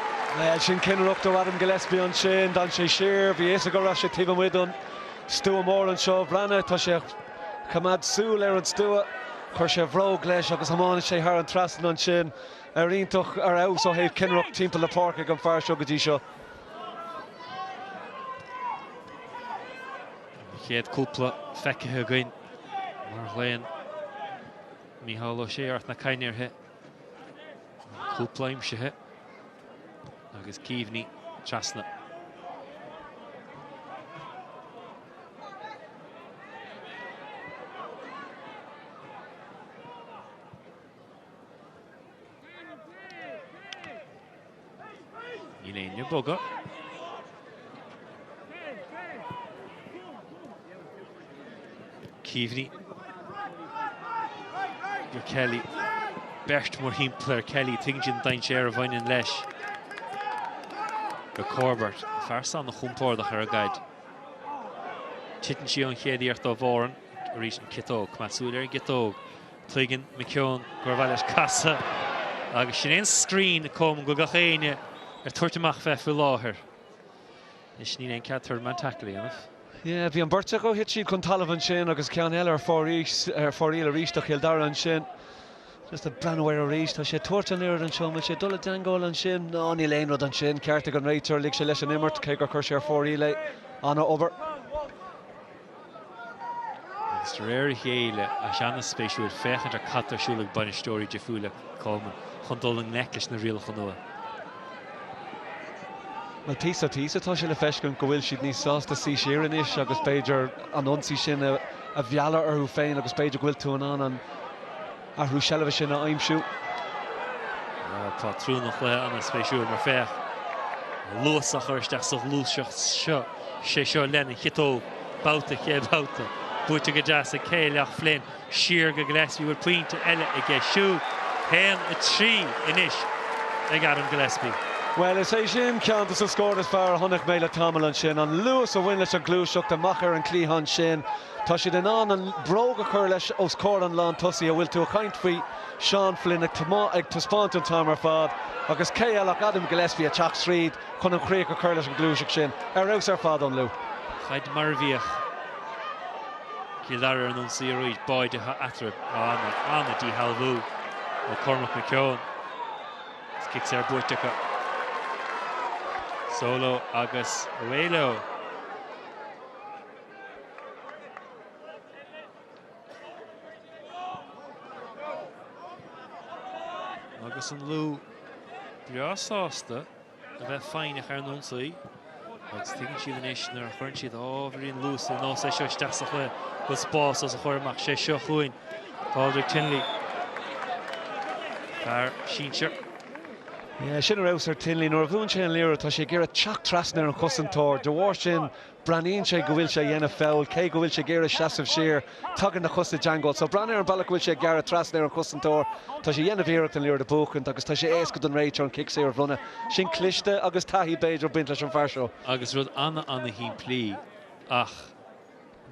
Sin cinnireacht ó Adam Gillespie ansin, d'fhan sé siar, bhí a fhios aige go raibh sé taobh amuigh den stua mór anseo. Bhreathnaigh, tá sé ag coimeád súil ar an stua, chuir sé a bhróg leis agus thiomáin sé thar an trasnán ansin. Ar iontach ar fheabhas ó thaobh cinnireacht timpeall na páirce ag an fear seo go dtí seo. An chéad cúpla feicthe againn mar a ghlaonn Mícheál Ó Sé ort na coinnirthe. Cúpla aimsithe agus Keaveney trasna. Níl éinne ag bogadh. Keaveney go Kelly. Beirt mórthimpeall ar Kelly, tuigeann siad an dainséar a bhaineann leis. Go Corbett, fear san an-chompordach ar an gcaid. Titeann sí ón chéad iarracht ó Mhoran, arís an ciotóg, coimeád súil ar an gciotóg. Tuigeann McKeown gur mhaith leis casadh agus sin é an screen Coleman go bhfuil gach éinne ag tabhairt amach fé faoi láthair. Anois níl aon cead third man tackle a dhéanamh. Yeah, bhí an bheirt acu, thit siad chun talaimh ansin agus ceann eile ar fóraoil arís do Chill Dara ansin. Just ag breathnú air arís, tá sé ag tabhairt an liathróid anseo, an bhfuil sé ag dul i dteangmháil ansin? Ná, níl aon rud ansin. Ceart ag an réiteoir, lig sé leis an imirt, cé gur chuir sé ar fóraoil é. An-obair. Agus de réir a chéile, tá sé an-spéisiúil féachaint ar cad tá ar siúl ag bainisteoirí difriúla Coleman chun dul i ngleic leis na rialacha nua. Bhuel, píosa píosa tá sé le feiscint go bhfuil siad níos sásta suí siar anois agus b'fhéidir an ionsaí sin a mhealladh orthu féin agus b'fhéidir go bhfuil tú in ann an athrú seilbhe sin a aimsiú. Tá treo an chluiche an-spéisiúil mar féach luas á chur isteach sa ghluaiseacht seo, sé seo Lennon chiotóg, babhta, chéad bhabhta, buaite go deas ag Cailleach Flynn, siar go Gillespie, bhfuil pointe eile aige siúd, 1-3 anois ag Adam Gillespie. Bhuel, is é sin ceann de na scóir is fearr a chonaic mé le tamall ansin. An luas a bhain leis an ghluaiseacht amach ar an chliathán sin. Tá siad in ann an bhróg a chur leis os comhair an lántosaí a bhfuil tú ag caint faoi, Seán Flynn ag ag taispeáint an t-am ar fad agus cé eile ach Adam Gillespie ag teacht tríd chun an chríoch a chur leis an ghluaiseacht sin. Ar fheabhas ar fad ón Lú. Caid mar a bhíodh. Cill Dara ar an ionsaí arís, báide eatarthu. Ana-dhíshealbhú ó Cormac McKeown. Is cic saor buaite acu. Solo agus away leo. Agus an Lú breá sásta a bheith foighneach ar an ionsaí agus tuigeann siad anois nuair a chuireann siad ábhairín luas ar nós é seo isteach sa chluiche go bhfuil spás os a chomhair amach. Sé seo chugainn Pádraig Tinnelly, fear sinsir. Yeah, sin ar fheabhas ar Tinnelly. Nuair a bhuann sé an liathróid tá sé ag iarraidh teacht trasna ar an chosantóir. De bharr sin Breathnaíonn sé go bhfuil sé a dhéanamh foul, cé go bhfuil sé ag iarraidh seasamh siar, tagann na cosa i dteangmháil. So breathnaigh ar an bealach go bhfuil sé ag gearradh trasna ar an chosantóir, tá sé a dhéanamh iarracht an liathróid a bhuachaint agus tá sé éasca don réiteoir an cic saor a bhronnadh. Sin cliste agus taithí b'fhéidir ag baint leis an fear seo. Agus rud ana-ana-shimplí ach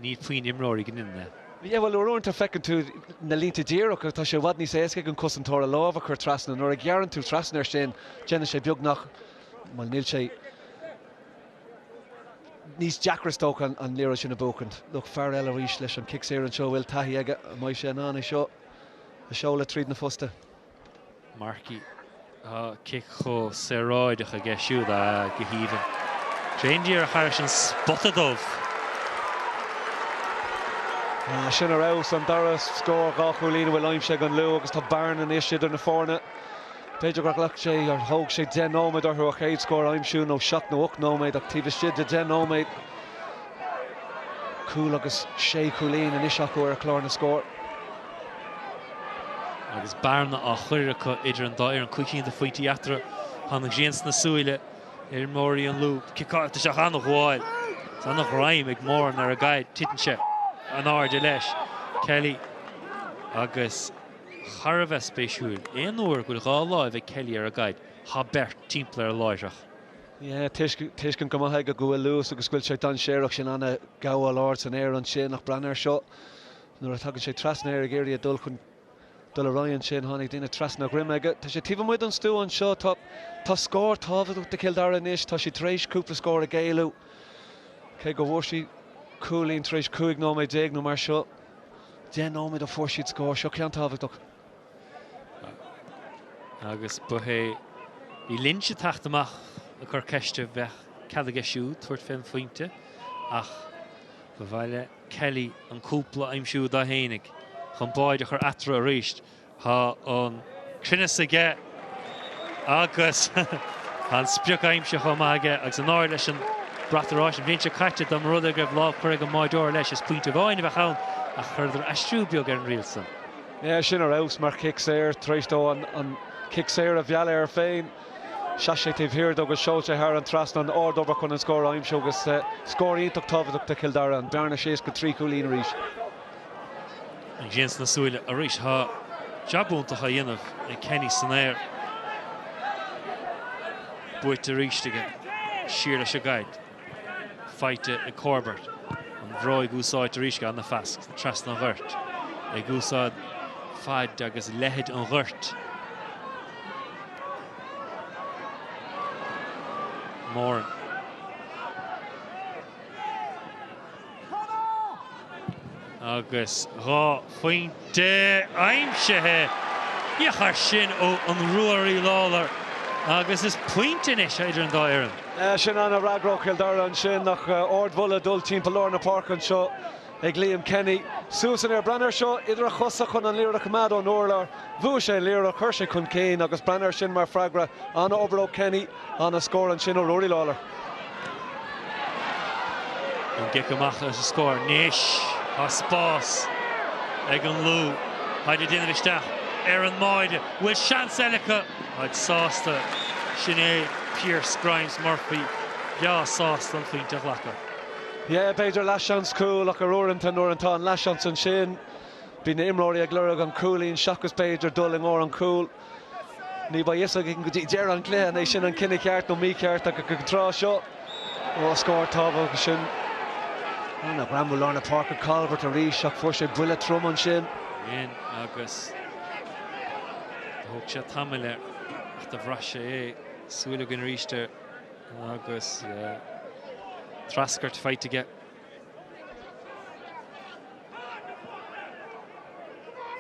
ní puinn imreoirí go ndéanann é. Yeah, bhuel uaireanta feiceann tú na línte díreacha, tá sé i bhfad níos éasca ag an cosantóir a lámh a chur trasna. Nuair a ghearrann tú trasna air sin, déanann sé beagnach, bhuel níl sé, Níos deacra is dócha an liathróid sin a bhuachaint. Look, fear eile arís leis an cic saor anseo a bhfuil taithí aige. An mbeidh sé in ann é seo a seoladh tríd na phosta? Markey, tá cic chomh saoráideach aige siúd, ah, go haoibhinn. Tréan-díreach thairis an spota dubh. Ah, sin ar fheabhas, an dara scór dhá chúilín a bhfuil aimsithe ag an Lú agus tá bearna anois idir na foirne. B'fhéidir gur ghlac sé, ar thóg sé 10 nóiméad orthu a chéad scór a aimsiú, nó 7 nó 8 nóiméad, ach taobh istigh de 10 nóiméad, cúl agus sé chúilín anois acu ar chlár na scór. Agus bearna á chur acu idir an dá fhoireann, 5 cinn de phointí eatarthu. Tá an ghrian sna súile ar imreoirí an Lú. Ciceáilte isteach, an-ghabháil. Is an-ghreim ag Moran ar an gcaid. Titeann sé in airde leis. Kelly agus. Thar a bheith spéisiúil, aon uair go bhfuil dhá láimh ag Kelly ar an gcaid, tá beirt timpeall air láithreach. Yeah, tuiscint go maith aige go bhfuil luas agus go bhfuil sé dainséarach, sin an-ghabháil ard san aer ansin ach breathnaigh air seo nuair a thagann sé trasna air ag iarraidh a dul chun dul ar aghaidh ansin, tháinig duine trasna a dhroim aige. Tá sé taobh amuigh den stua anseo, tá tá scór tábhachtach do Chill Dara anois, tá siad tar éis cúpla scór a ghéilleadh, cé go bhfuair siad cúilín tar éis 15 nóiméad nó mar seo. 10 nóiméad ó fuair siad scór. Seo ceann tábhachtach. Agus ba é bhí Lynch ag teacht amach ag cur ceiste bheadh cead aige siúd tabhairt fén phointe ach ba mhaith le Kelly an cúpla a aimsiú dó fhéinig chun báide a chur eatarthu arís. Tá an cruinneas aige agus tá an sprioc aimsithe chomh maith aige agus in airde leis an brat oráiste. An bhliain seo caite, dá mba rud é go raibh lámh curtha ag an mbáideoir leis, is pointe amháin a bheadh ann ach chuireadar aistriú beag ar an riail san. Yeah, sin ar fheabhas mar chic saor, tar éis dó an cic saor a mhealladh air féin. Sheas sé taobh thiar de agus sheol sé thar an trasnán, ard-obair chun an scór a aimsiú agus scór iontach tábhachtach do Chill Dara, an bearna síos go trí chúilín arís. An ghrian sna súile arís. Tá jab iontach á dhéanamh ag Kenny san aer. Buaite arís aige. Siar leis an gcaid. Faighte ag Corbett. An bhróig úsáidte arís aige. Ana-phas trasna an ghoirt. Ag úsáid faid agus leithead an ghoirt. Moran. Agus dhá phointe aimsithe! Féach air sin ó an Ruairí Lawlor agus is pointe anois idir an dá fhoireann. Sin an-fhreagra ó Chill Dara ansin ach ardmholadh dul timpeall lár na páirce anseo ag Liam Kenny. Suas in aer, breathnaigh air seo idir a chosa chun an liathróid a choimeád ón urlár. Bhuaigh sé an liathróid, chuir sé chun cinn agus breathnaigh air sin mar freagra. An-obair ó Kenny. Ana-scór ansin ó Ruairí Lawlor. An gcic amach leis an scór anois. Tá spás ag an Lú. Táid ag déanamh isteach ar an mbáide. Bhfuil seans eile acu? Táid sásta. Sin é Pearse Grimes Murphy. Breá sásta an phointe a ghlacadh. Yeah, b'fhéidir leathsheans cúl ach ar uaireanta nuair atá an leathsheans ansin, bíonn na imreoirí ag lorg an cúilín seachas b'fhéidir dul i ngar an chúil. Ní beidh fhios againn go dtí deireadh an chluiche an é sin an cinneadh ceart nó mícheart ach ag an tráth seo, ó scór tábhachtach sin. Ana-ghreamú lár na páirce Calvert arís ach fuair sé buille trom ansin. In agus thóg sé tamall air ach do bhraith sé é. Súil againn arís air agus treascairt faighte aige.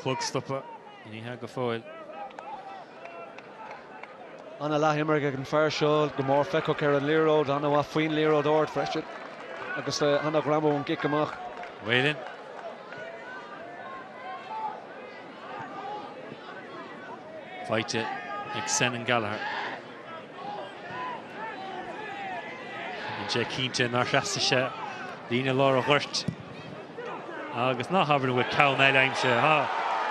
Clog stoptha, ní hea go fóill. Ana leath imeartha ag an fear seo, go mór feiceach ar an liathróid, ana mhaith faoin liathróid ard freisin agus ana ghreamú ón gcic amach. Whelan. Faighte ag Senan Gallagher. Bhí sé cinnte nár thrasnaigh sé líne lár an ghoirt agus ná habair an bhfuil ceann eile aimsithe. Tá.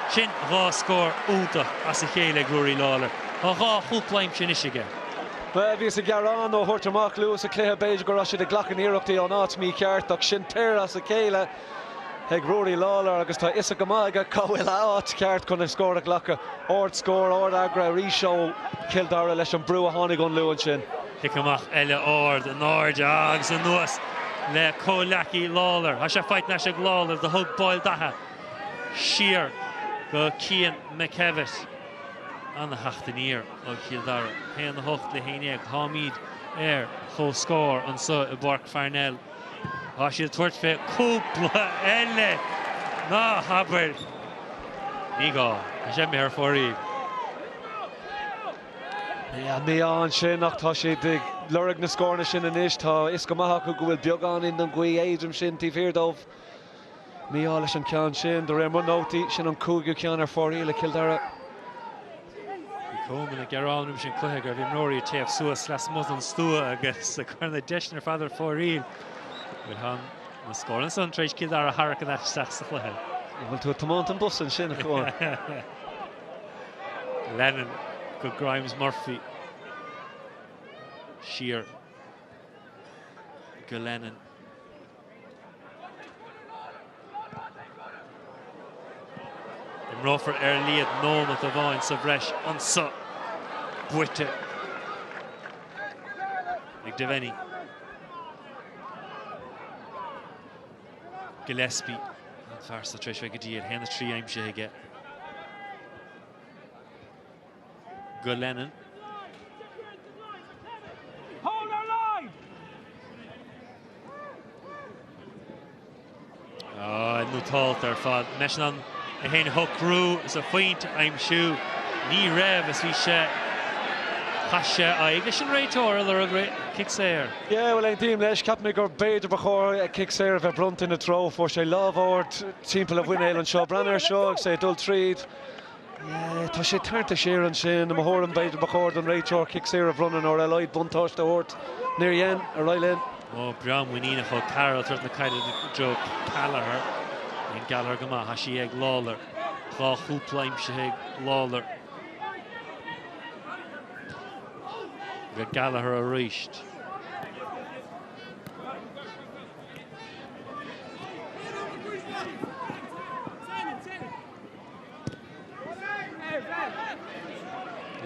Sin dhá scór iontach as a chéile ag Ruairí Lawlor. Tá dhá chúpla aimsithe anois aige. Bhuel, bhíothas ag gearán ó thabhairt amach luath sa chluiche, b'fhéidir go raibh siad ag glacadh iarrachtaí ón áit mícheart ach sin péire as a chéile. ag Ruairí Lawlor agus tá a fhios go maith aige cá bhfuil a áit cheart chun an scór a ghlacadh. Ard scór, ard fhreagra arís ó Chill Dara leis an brú a tháinig ón Lú ansin. Cic amach eile ard in airde agus anuas le comhghleacaí Lawlor. Tá sé faighte anois ag Lawlor do thug Boyle Datha siar go Cian McKevitt. Ana-theacht aniar ó Chill Dara. 1-8 le 11. Táimid ar comhscór anseo i bPáirc Pharnell. Tá siad ag tabhairt fé cúpla eile! Ná habair! Ní gá. Tá sé imithe ar fóraoil. Yeah, mí-ádh ansin ach tá siad ag lorg na scóranna sin anois. Tá a fhios go maith acu go bhfuil beagáinín den ghaoth éadrom sin taobh thiar dóibh. Mí-ádh leis an ceann sin. De réir mo nótaí, sin an cúigiú ceann ar fóraoil ag Cill Dara. Bhí Coleman ag gearán roimis an cluiche go raibh imreoirí ag téamh suas lasmuigh den stua agus ag cur na deiseanna ar fad ar fóraoil. Bhuel, tá na scóranna san tar éis Cill Dara a tharrac ar ais isteach sa chluiche. An bhfuil tú ag tiomáint an bus ansin, a Chuáin? Lennon go Grimes Murphy. Siar go Lennon. Imreofar ar a laghad nóiméad amháin sa bhreis anseo. Buaite ag Devenny. Gillespie, an fear seo tar éis bheith go diail, 1-3 aimsithe aige. Go Lennon. Nótálta ar fad. Mbeidh sé in ann é féin a shocrú is a phointe a aimsiú. Ní raibh is bhí sé, chaith sé aghaidh leis an réiteoir ag lorg cic saor. Yeah, bhuel, aontaím leis. Cheap mé gur b'fhéidir ba chóir cic saor a bheith bronnta ina treo. Fuair sé lámh ard timpeall a mhuinéil anseo. Breathnaigh air seo agus é ag dul tríd. Yeah, tá sé tarraingthe siar ansin. I mo thuairim, b'fhéidir ba chóir don réiteoir cic saor a bhronnadh nó ar a laghad buntáiste a thabhairt. Níor dhein. Ar aghaidh linn. Ó, breá muiníneach ó Carroll ag tabhairt na caide Joe Gallagher. Bíonn Gallagher go maith. Tá sí ag Lawlor. Dhá chúpla aimsithe ag Lawlor. Go Gallagher arís.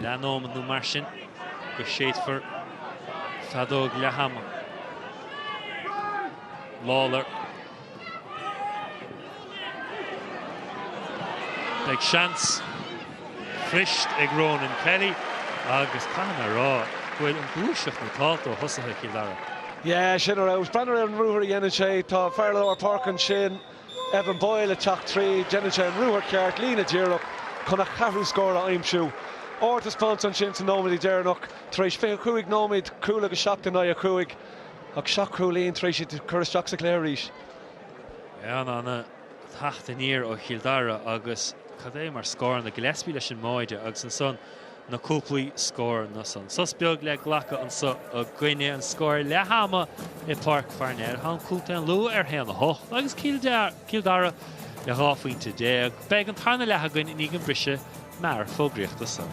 Leathnóiméad nó mar sin go séidfear feadóg leath ama. Lawlor. Beidh seans arís ag Ronan Kelly agus caithfidh mé a rá go bhfuil an ghluaiseacht nótálta ó thosaithe Chill Dara. Yeah, sin ar fheabhas. Breathnaigh ar an ruathar a dhéanann sé. Tá fear lár páirce ansin. Evan Boyle ag teacht tríd, déanann sé an ruathar ceart, líne díreach, chun a cheathrú scór a aimsiú. Ardtaispeántas ansin sa nóiméad deireanach, tar éis 25 nóiméad, cúl agus 7 in aghaidh 5, ach seacht gcúilín tar éis iad a chur isteach sa chluiche arís. An-teacht aniar ó Chill Dara agus cad é mar scóranna, Gillespie leis an mbáide agus ansan na cúplaí scóranna san. Sos beag le glacadh anso againne, an scór leath ama i bPáirc Pharnell. Tá Contae an Lú ar 1-8 agus Cill Dara le 12 phointe. Beidh an tarna leath againn i ndiaidh an briseadh mear fógraíochta seo.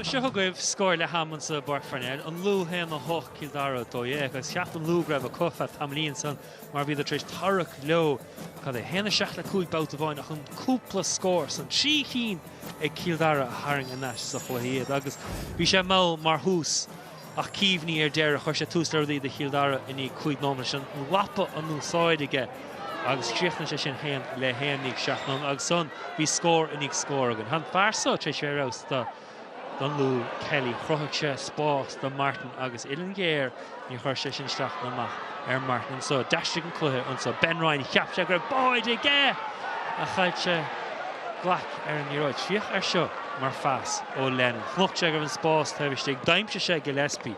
So seo agaibh scór leath ama anso i bPáirc Pharnell, an Lú 1, 8, Cill Dara 12 agus cheap an Lú go raibh acu feadh tamaillín ansan mar bhíodar tar éis tarrac leo, cad é, 1, 7 le 5 babhta amháin ach an cúpla scór san, 3 chinn ag Cill Dara a tharraing thar n-ais sa chluiche iad agus bhí sé mall mar thús ach Keaveney ar deireadh, chuir sé tús le rudaí do Chill Dara i ndiaidh 5 nóiméad leis an lapa in úsáid aige agus chríochnaigh sé sin 1 le 1 i ndiaidh 7 nóiméad agus ansan bhí scór i ndiaidh scór againn. Tá an fear seo tar éis bheith ar fheabhas do don Lú, Kelly. Chruthaigh sé spás do Martin agus uillinn ghéar, níor chuir sé sin isteach ná amach ar Martin anso. D'aistrigh an cluiche anso. Ben Ryan, cheap sé go raibh báide aige ach chaill sé glac ar an liathróid. Féach air seo mar phas ó Lennon. Chonaic sé go raibh an spás taobh istigh. D'aimsigh sé Gillespie.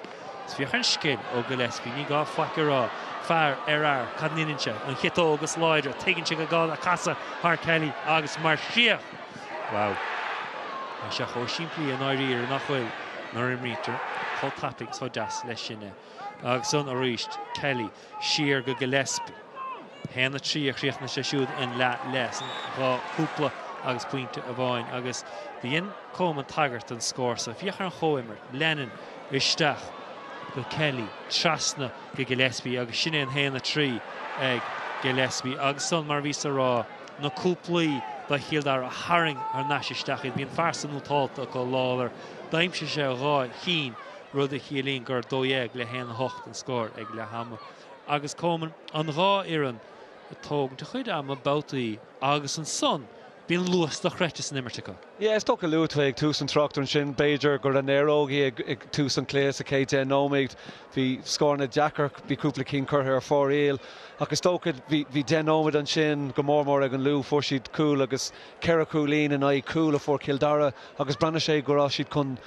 Is féach ar an scil ó Gillespie. Ní gá faic a rá. Fear ar fhear. Cad a ndéanann sé? An chiotóg is láidre. Tuigeann sé gur gá le casadh thar Kelly agus mar chríoch. Wow. Tá sé chomh simplí i ndáiríre nach bhfuil nuair a imrítear chomh tapaidh is chomh deas leis sin é. Agus ansan arís Kelly siar go Gillespie. 1, 3 a chríochnaigh sé siúd an leath leis an dhá chúpla agus pointe amháin agus do dhein Coleman tagairt don scór so. Féach ar an chomhimirt. Lennon isteach go Kelly, trasna go Gillespie agus sin é an 1, 3 ag Gillespie agus ansan mar a bhíos a rá, na cúplaí do Chill Dara a tharraing thar n-ais isteach iad. Bhí an fear san nótálta acu, Lawlor. D'aimsigh sé 2 chinn, rud a chiallaíonn gur 12 le 1, 8 an scór ag leath ama. Agus Coleman, an dhá fhoireann ag tógaint a chuid ama, babhtaí, agus ansan bíonn luas dochreidte san imirt acu. Yeah, is dócha luaigh tú é ag tús an tráchta ansin, b'fhéidir go raibh néarógaí ag tús an chluiche sa chéad 10 nóiméad. Bhí scóranna deacair, bhí cúpla cinn curtha ar fóraoil ach is dócha bhí 10 nóiméad ansin go mór mór ag an Lú, fuair siad cúl agus ceithre chúilín in aghaidh cúl a fuair Cill Dara agus bhreathnaigh sé go raibh siad chun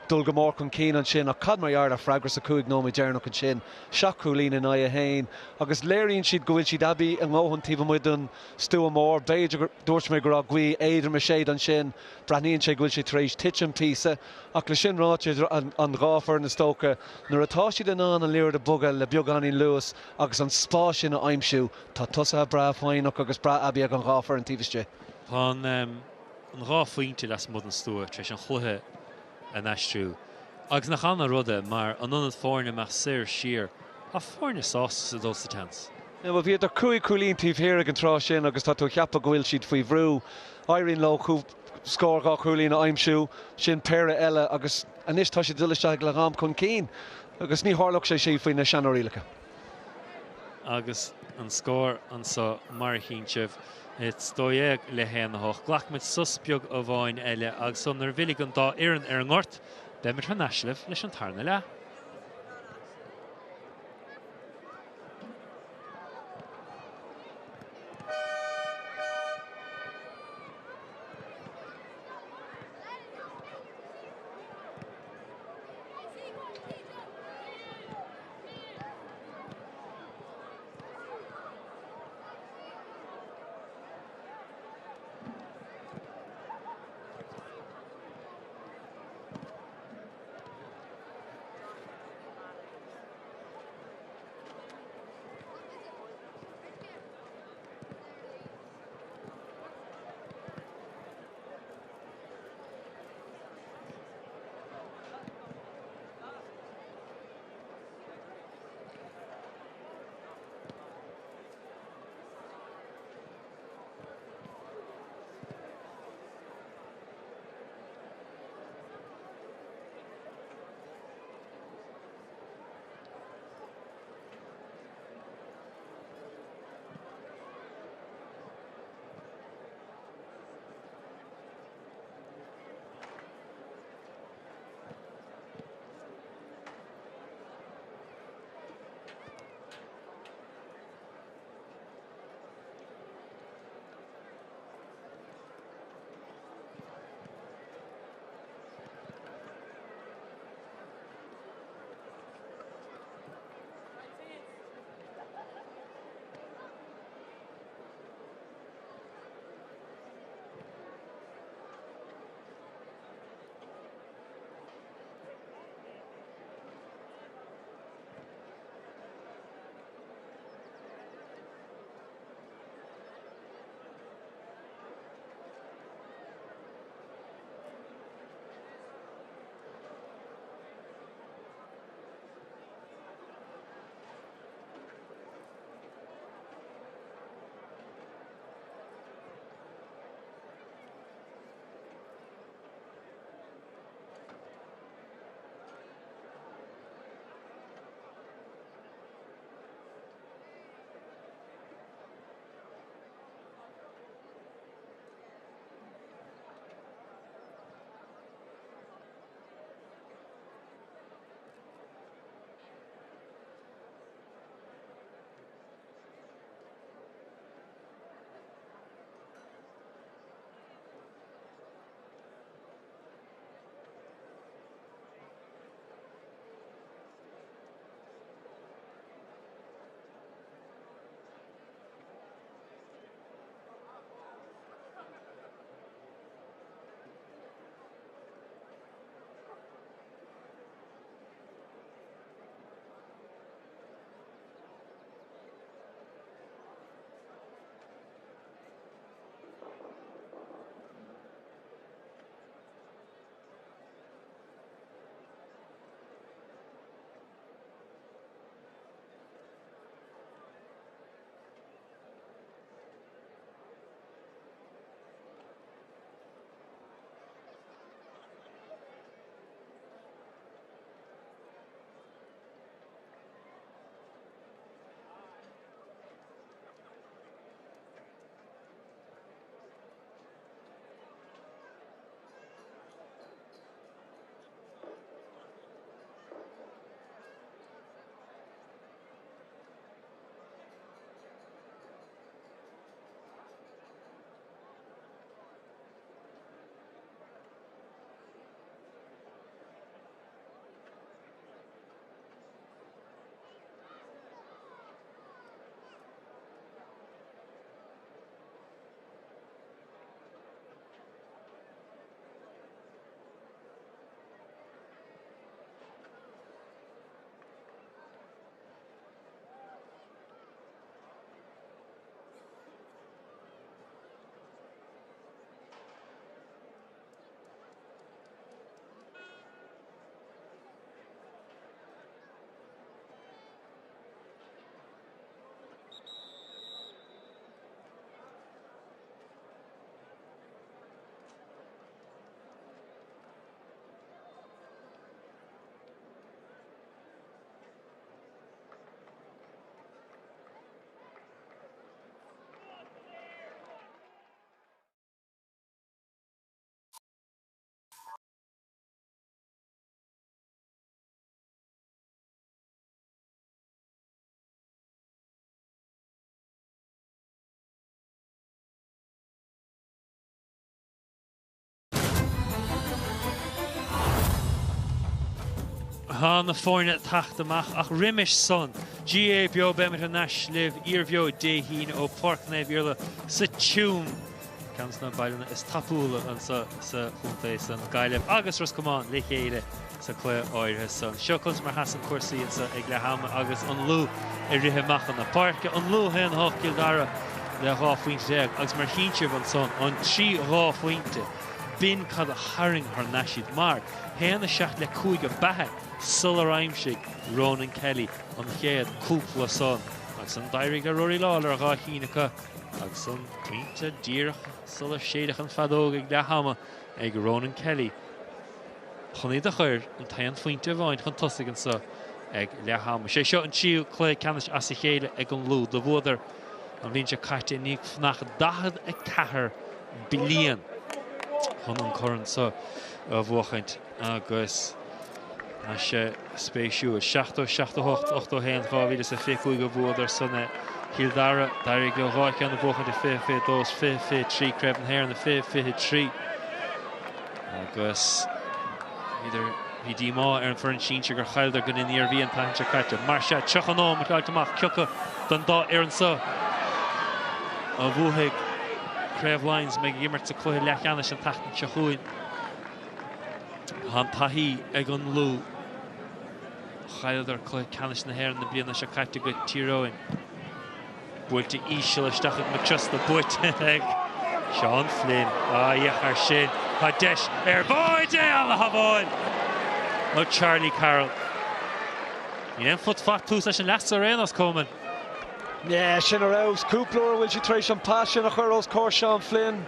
dul go mór chun cinn ansin ach cad mar gheall ar freagra sa chúig nóiméad deireanach ansin, seacht chúilín in aghaidh a haon agus léiríonn siad go bhfuil siad aibí a ndóthain taobh amuigh den stua mór. B'fhéidir gur dúirt mé go raibh gaoth éadrom ag séideadh ansin. Breathnaíonn sé go bhfuil sé tar éis titim píosa. Ach le sin ráite, idir an dhá foireann is dócha, nuair atá siad in ann an liathróid a bhogadh le beagáinín luas agus an spás sin a aimsiú, tá tosaithe breá foighneach agus breá aibí ag an dhá foireann taobh istigh. Tá an dhá phointe lasmuigh den stua tar éis an chluiche a n-aistriú. Agus nach annamh an rud é, mar an ionad foirne a mbeadh soir siar, tá foirne sásta dul sa tseans. Bhuel, bhíodar cúig chúilín taobh thiar ag an tráth sin agus tá tú ag ceapadh go bhfuil siad faoi bhrú. Éiríonn leo scór dhá chúilín a aimsiú, sin péire eile agus anois tá siad ag dul isteach ag leath am chun cinn agus ní tharlódh sé sin faoi na seanrialacha. Agus an scór anso mar a chíonn sibh. It's 12 le 1, 8. Glacfaimid sos beag amháin eile agus ansan nuair a bhfillfidh an dá fhoireann ar an ngort, beimid thar n-ais libh leis an tarna leath. Tá na foirne ag teacht amach ach roimis san, GAA Beo beimid thar n-ais libh iarbheo Dé hAoine ó Pháirc Naomh Iarlaith sa Tuaim, ceann de na baileanna is tapúla anso sa chontae san, Gaillimh agus Ros Comáin le chéile sa chluiche áirithe san. Seo conas mar sheasann cúrsaí anso ag leath ama agus an Lú ag rith amach chun na páirce. An Lú 1, 8 Cill Dara le 12 phointe agus mar a chíonn sibh ansan an 3 dhá phointe, b'in cad a tharraing thar n-ais iad mar. 1, 7 le 5 ab ea sular aimsigh Ronan Kelly an chéad cúpla san. Agus ansan d'éirigh le Rory Lawlor dhá chinn acu agus an pointe díreach sular séideadh an feadóg ag leath ama ag Ronan Kelly chun iad a chur an t-aon phointe amháin chun tosaigh anso ag leath ama. Sé seo an tríú cluiche ceannais as a chéile ag an Lú. Do bhuadar an bhliain seo caite i ndiaidh fanacht 44 bliain chun an corn seo a bhuachaint agus tá sé spéisiúil. 70, 78, 81, 2025 a bhuadar san é. Cill Dara, d'éirigh leo dhá cheann a bhuachaint i 20, 22 is 20, 23, Craobh na hÉireann i 20, 23 agus bhíodar, bhí díomá ar an bhfoireann sinsir gur chailleadar don Iarmhí an tseachtain seo caite. Mar sea, 30 nóiméad fágtha amach, cé acu den dá fhoireann seo a bhuafaidh Craobh Laighean is a mbeidh ag imirt sa cluiche leathcheannais an tseachtain seo chugainn. Tá an taithí ag an Lú. Chailleadar cluiche ceannais na hÉireann na bliana seo caite go Tír Eoghain. Buailte íseal isteach ag McTrusta, buaite ag Seán Flynn. Á, féach air sin. Tá deis ar bháide ana-shábháil ó Charlie Carroll. Níl aon fut fat tús leis an leath seo ar aon nós, Coleman. Yeah, sin ar fheabhas. Cúpla uair a bhfuil siad tar éis an pas sin a chur os comhair Seán Flynn.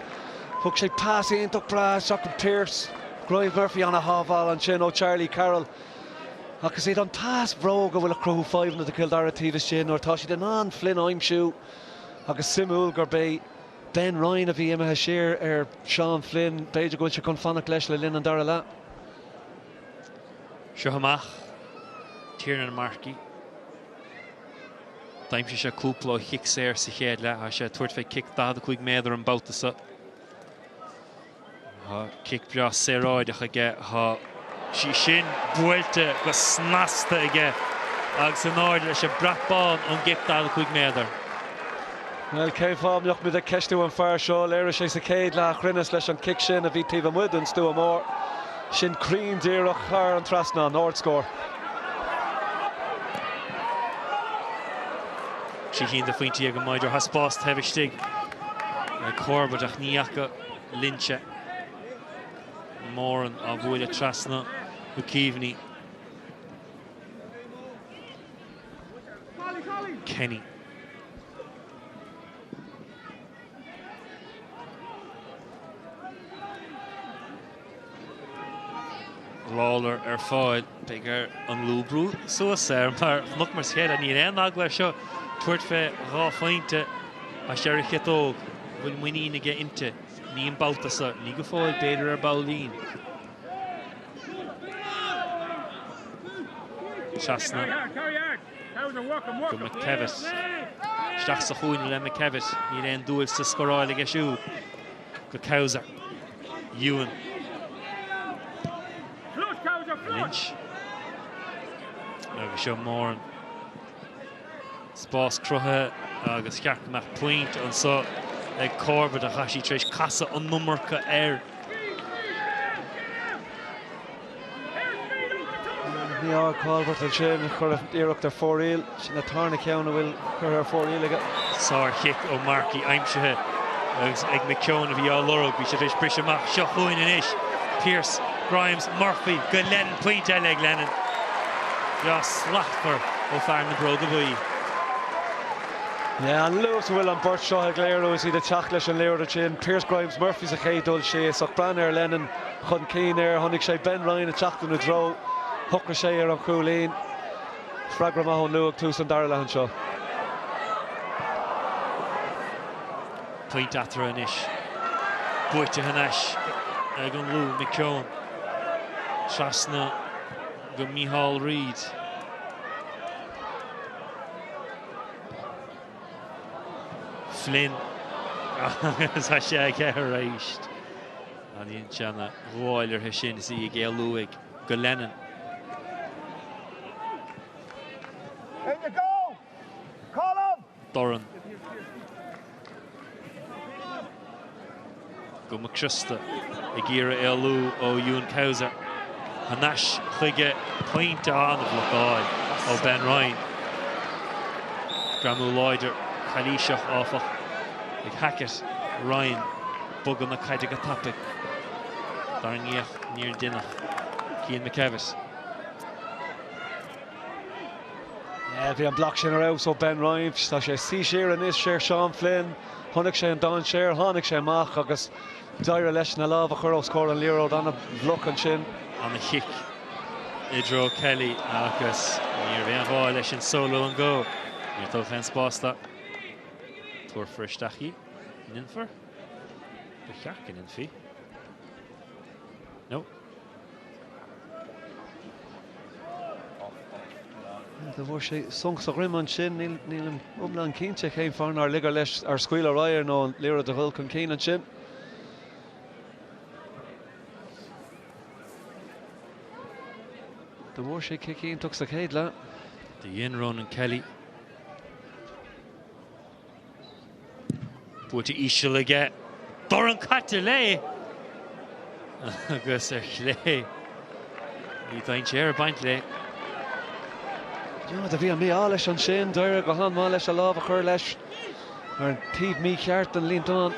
Thug sé pas iontach breá isteach go Pearse. Grimes Murphy ana-shábháil ansin ó Charlie Carroll. Ach is iad an pas bhróg a bhfuil ag cruthú fadhbanna do Chill Dara taobh istigh nuair atá siad in ann Flynn a aimsiú agus suimiúil gurb é Ben Ryan a bhí imithe siar ar Seán Flynn. B'fhéidir go bhfuil sé chun fanacht leis le linn an dara leath. Seo amach Tiernan Markey. D'aimsigh sé cúpla ó chic saor sa chéad leath. Tá sé ag tabhairt fé cic 45 méadar an babhta seo. Tá cic breá saoráideach aige. Tá sí sin buailte go snasta aige agus in airde leis an brat bán ón gcic 45 méadar. Bhuel, cén fáth a mbeadh muid ag ceistiú an fear seo? Léirigh sé sa chéad leath a chruinneas leis an cic sin a bhí taobh amuigh den stua mór. Sin cruinn díreach thar an trasnán. Ardscór. Trí cinn de phointí ag an mbáideoir. Tá spás taobh istigh ag Corbett ach ní fhaca Lynch é. Moran á bhualadh trasna go Keaveney. Kenny. Lawlor ar fáil. Beidh ar an Lú brú suas air mar chonaiceamar sa chéad leath. Níl aon eagla air seo tabhairt fé dhá phointe. Tá sé ar a chiotóg. Bhfuil muinín aige inti. Ní an babhta seo. Ní go fóill, b'fhéidir ar baillín. Trasna go McKevitt. Isteach sa chúinne le McKevitt. Níl aon dúil sa scóráil aige siúd. Go Couser. Ewan. Lynch. Agus seo Moran. Spás cruthaithe agus cheart go mbeadh pointe anseo ag Corbett ach tá sí tar éis casadh an iomarca air. Mí-ádh Corbett ansin, chuir iarracht ar fóraoil. Sin an tarna ceann a bhfuil curtha ar fóraoil aige. Sár-chic ó Markey aimsithe agus ag McKeown a bhí á lorg. Bhí sé tar éis briseadh amach. Seo chugainn anois Pearse, Grimes, Murphy go Lennon. Pointe eile ag Lennon. Breá slachtmhar ó fear na bróga buí. Yeah, an luas a bhfuil an bheirt seo ag léiriú is iad ag teacht leis an liathróid sin. Pearse Grimes Murphy sa chéad dul síos ach breathnaigh ar Lennon chun cinn air. Chonaic sé Ben Ryan ag teacht ina dtreo. Shocraigh sé ar an chúilín. Freagra maith ón Lú ag tús an dara leath anseo. Pointe eatarthu anois. Buaite thar n-ais ag an Lú, McKeown. Trasna go Micheál Reid. Flynn agus tá sé aige arís. An dhein sé ana ghabháil uirthi sin is í ag éalú ag go Lennon. Dorn go Mac Criosta ag iarraidh éalú ó Ewan Couser. Thar n-ais chuige pointe an-bhlocáil ó Ben Ryan. Greamú láidir calaoiseach áfach ag Hackett. Ryan bogadh na caide go tapaidh. Tarraingíodh níor déanach Cian McKevitt. Bhí an bloc sin ar fheabhas ó Ben Ryan. Tá sé suí siar anois ar Seán Flynn. Chonaic sé an dainséar, tháinig sé amach agus d'éirigh leis na lámha a chur os comhair an liathróid. An-bhloc ansin. An-chic i dtreo Kelly agus ní raibh aon ghá leis an solo and go. Níor tógadh aon spás dó. Tabharfar isteach í. An ndéanfar? Ba cheart go ndéanfaí. No. Do bhfuair sé sonc sa dhroim ansin. Nílim iomlán cinnte cén fáth nár ligeadh leis ar scaoileadh ar aghaidh nó an liathróid a dhul chun cinn ansin. Do bhfuair sé cic iontach sa chéad leath. Do dhein Ronan Kelly. Buailte íseal aige. Dorn caite léi! Agus ar chlé. Bhí dainséar ag baint léi. Yeah, do bhí an mí-ádh leis ansin. D'éirigh go han-mhaith leis a lámh a chur leis ar an taobh mícheart den líontán.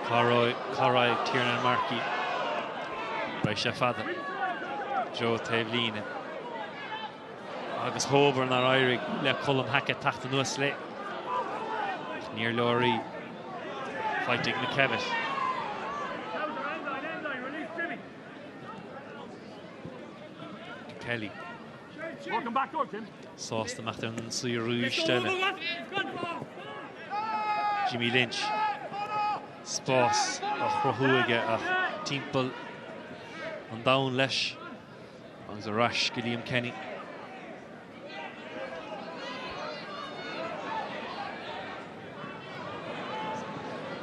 Cá raghaidh Tiernan Markey? Beidh sé fada. Joe taobh líne. Agus dhóbair nár éirigh le Colm Hackett teacht anuas léi. Ach níor leor í. Faighte ag McKevitt. Kelly. Sásta imeacht ar an ionsaí arís eile. Jimmy Lynch. Spás á chruthú aige ach timpeall an domhain leis agus ar ais go Liam Kenny.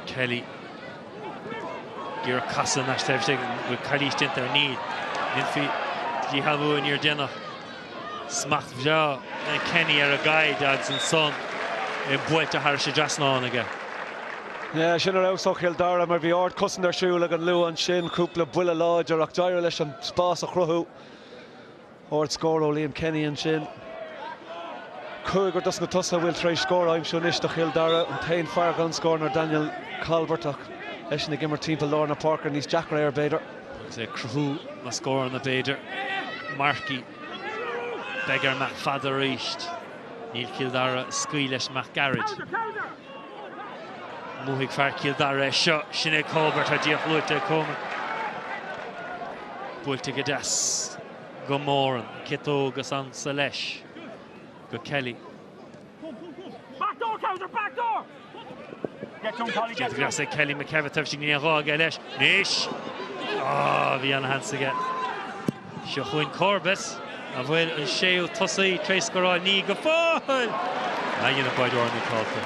Kelly ag iarraidh casadh anois taobh istigh an bhfuil calaois déanta air níl. Ndéanfaí díshealbhú níor déanadh. Smacht bhreá ag Kenny ar an gcaid agus ansan é buailte thairis an dtrasnán aige. Yeah, sin ar fheabhas ó Chill Dara mar bhí ardchosaint ar siúl ag an Lú ansin, cúpla buille láidir ach d'éirigh leis an spás a chruthú. Ard-scór ó Liam Kenny ansin. Cúigear dos na tosaithe a bhfuil tar éis scór a aimsiú anois do Chill Dara. An t-aon fear gan scór ná Daniel Colbert ach eisean ag imirt timpeall lár na páirce níos deacra air b'fhéidir. Agus é ag cruthú na scóranna b'fhéidir. Markey. Beidh air imeacht fada arís. Níl Cill Dara ag scaoileadh leis imeacht gairid. Mhothaigh fear Chill Dara é seo. Sin é Colbert, tá díchloíte ag Coleman. Buailte go deas go Moran. Ciotóg is ansa leis go Kelly. Déanta go deas ag Kelly McKevitt taobh istigh níl aon ghá aige leis. Anois! Á, bhí ana-sheans aige. Seo chugainn Corbett, an bhfuil an séú tosaí tar éis scóráil? Níl go fóill! Dhein an báireoir nótálta.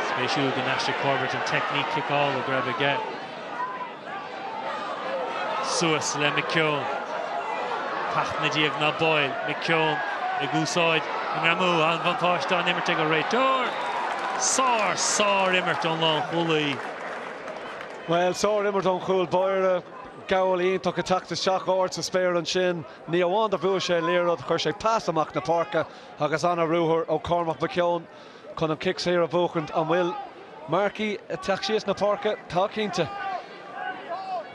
Spéisiúil go n-aistrigh Corbett an teicníc ciceála go raibh aige suas le McKeown. Teacht ina diaidh ná Boyle. McKeown ag úsáid an ngreamú, an-bhuntáiste á n-imirt ag an réiteoir. Sár, sár-imirt ón lánchúlaí. Bhuel, sár-imirt ón chúl báire, gabháil iontach ag teacht isteach ard sa spéir ansin. Ní amháin do bhuaigh sé an liathróid, chuir sé pas amach na páirce agus ana-ruathar ó Cormac McKeown chun an cic saor a bhuachaint. An bhfuil Markey ag teacht síos na páirce? Tá cinnte.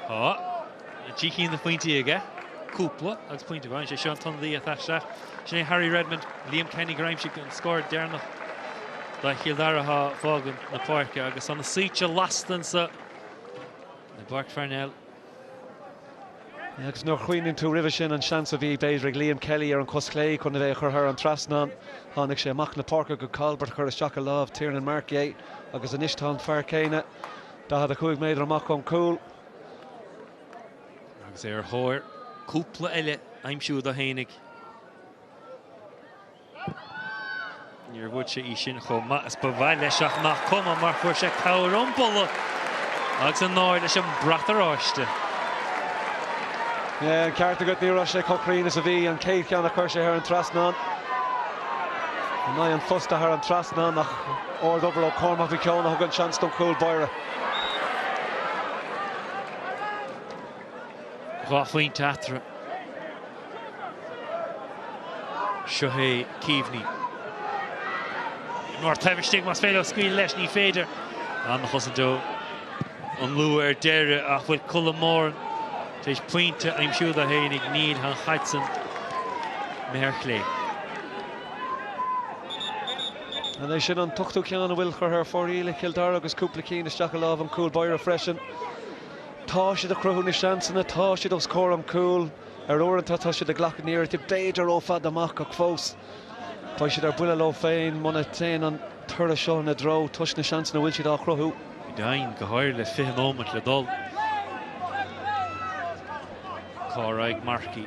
Tá. 3 cinn de phointí aige. Cúpla agus pointe amháin. Sé seo an t-ionadaí atá isteach. Sin é Harry Redmond, Liam Kenny gur aimsigh an scór deireanach do Chill Dara atá ag fágaint na páirce agus tá na soilse lasta anso i bPáirc Pharnell. Agus nuair a chuimhníonn tú roimhe sin an seans a bhí b'fhéidir ag Liam Kelly ar an chos chlé chun a bheith a chur thar an trasnán, tháinig sé amach na páirce go Colbert a chuir isteach i lámh Tiernan Markey é agus anois tá an fear céanna 45 méadar amach ón gcúl. Agus é ar thóir cúpla eile a aimsiú dó fhéinig. Níor bhuail sé í sin chomh maith is ba mhaith leis ach nach cuma mar fuair sé cabhair ón bulla agus an náir leis an brat oráiste. An ceart agat, ní raibh sé chomh cruinn is a bhí an chéad cheann a chuir sé thar an trasnán. In aghaidh an phosta thar an trasnán ach ard-obair ó Cormac McKeown a thug an seans don chúl báire. 2 phointe eatarthu. Seo é Keaveney. Imreoir taobh istigh más féidir leo scaoileadh leis, ní féidir. An-chosaint ó an Lú ar deireadh ach bhfuil Colm Moran tar éis pointe a aimsiú dó fhéinig? Níl, tá an chaid san imithe ar chlé. An é sin an t-ochtú ceann a bhfuil curtha ar fóraoil ag Cill Dara agus cúpla cinn isteach i lámh an chúl báire freisin. Tá siad ag cruthú na seansanna, tá siad os comhair an chúil. Ar uaireanta tá siad ag glacadh na hiarrachtaí, b'fhéidir rófhada amach ach fós beidh siad ar buile leo féin muna dtéann an toradh seo ina dtreo toisc na seansanna a bhfuil siad á chruthú. Go deimhin, go háirithe le 20 nóiméad le dul. Cá raghaidh Markey?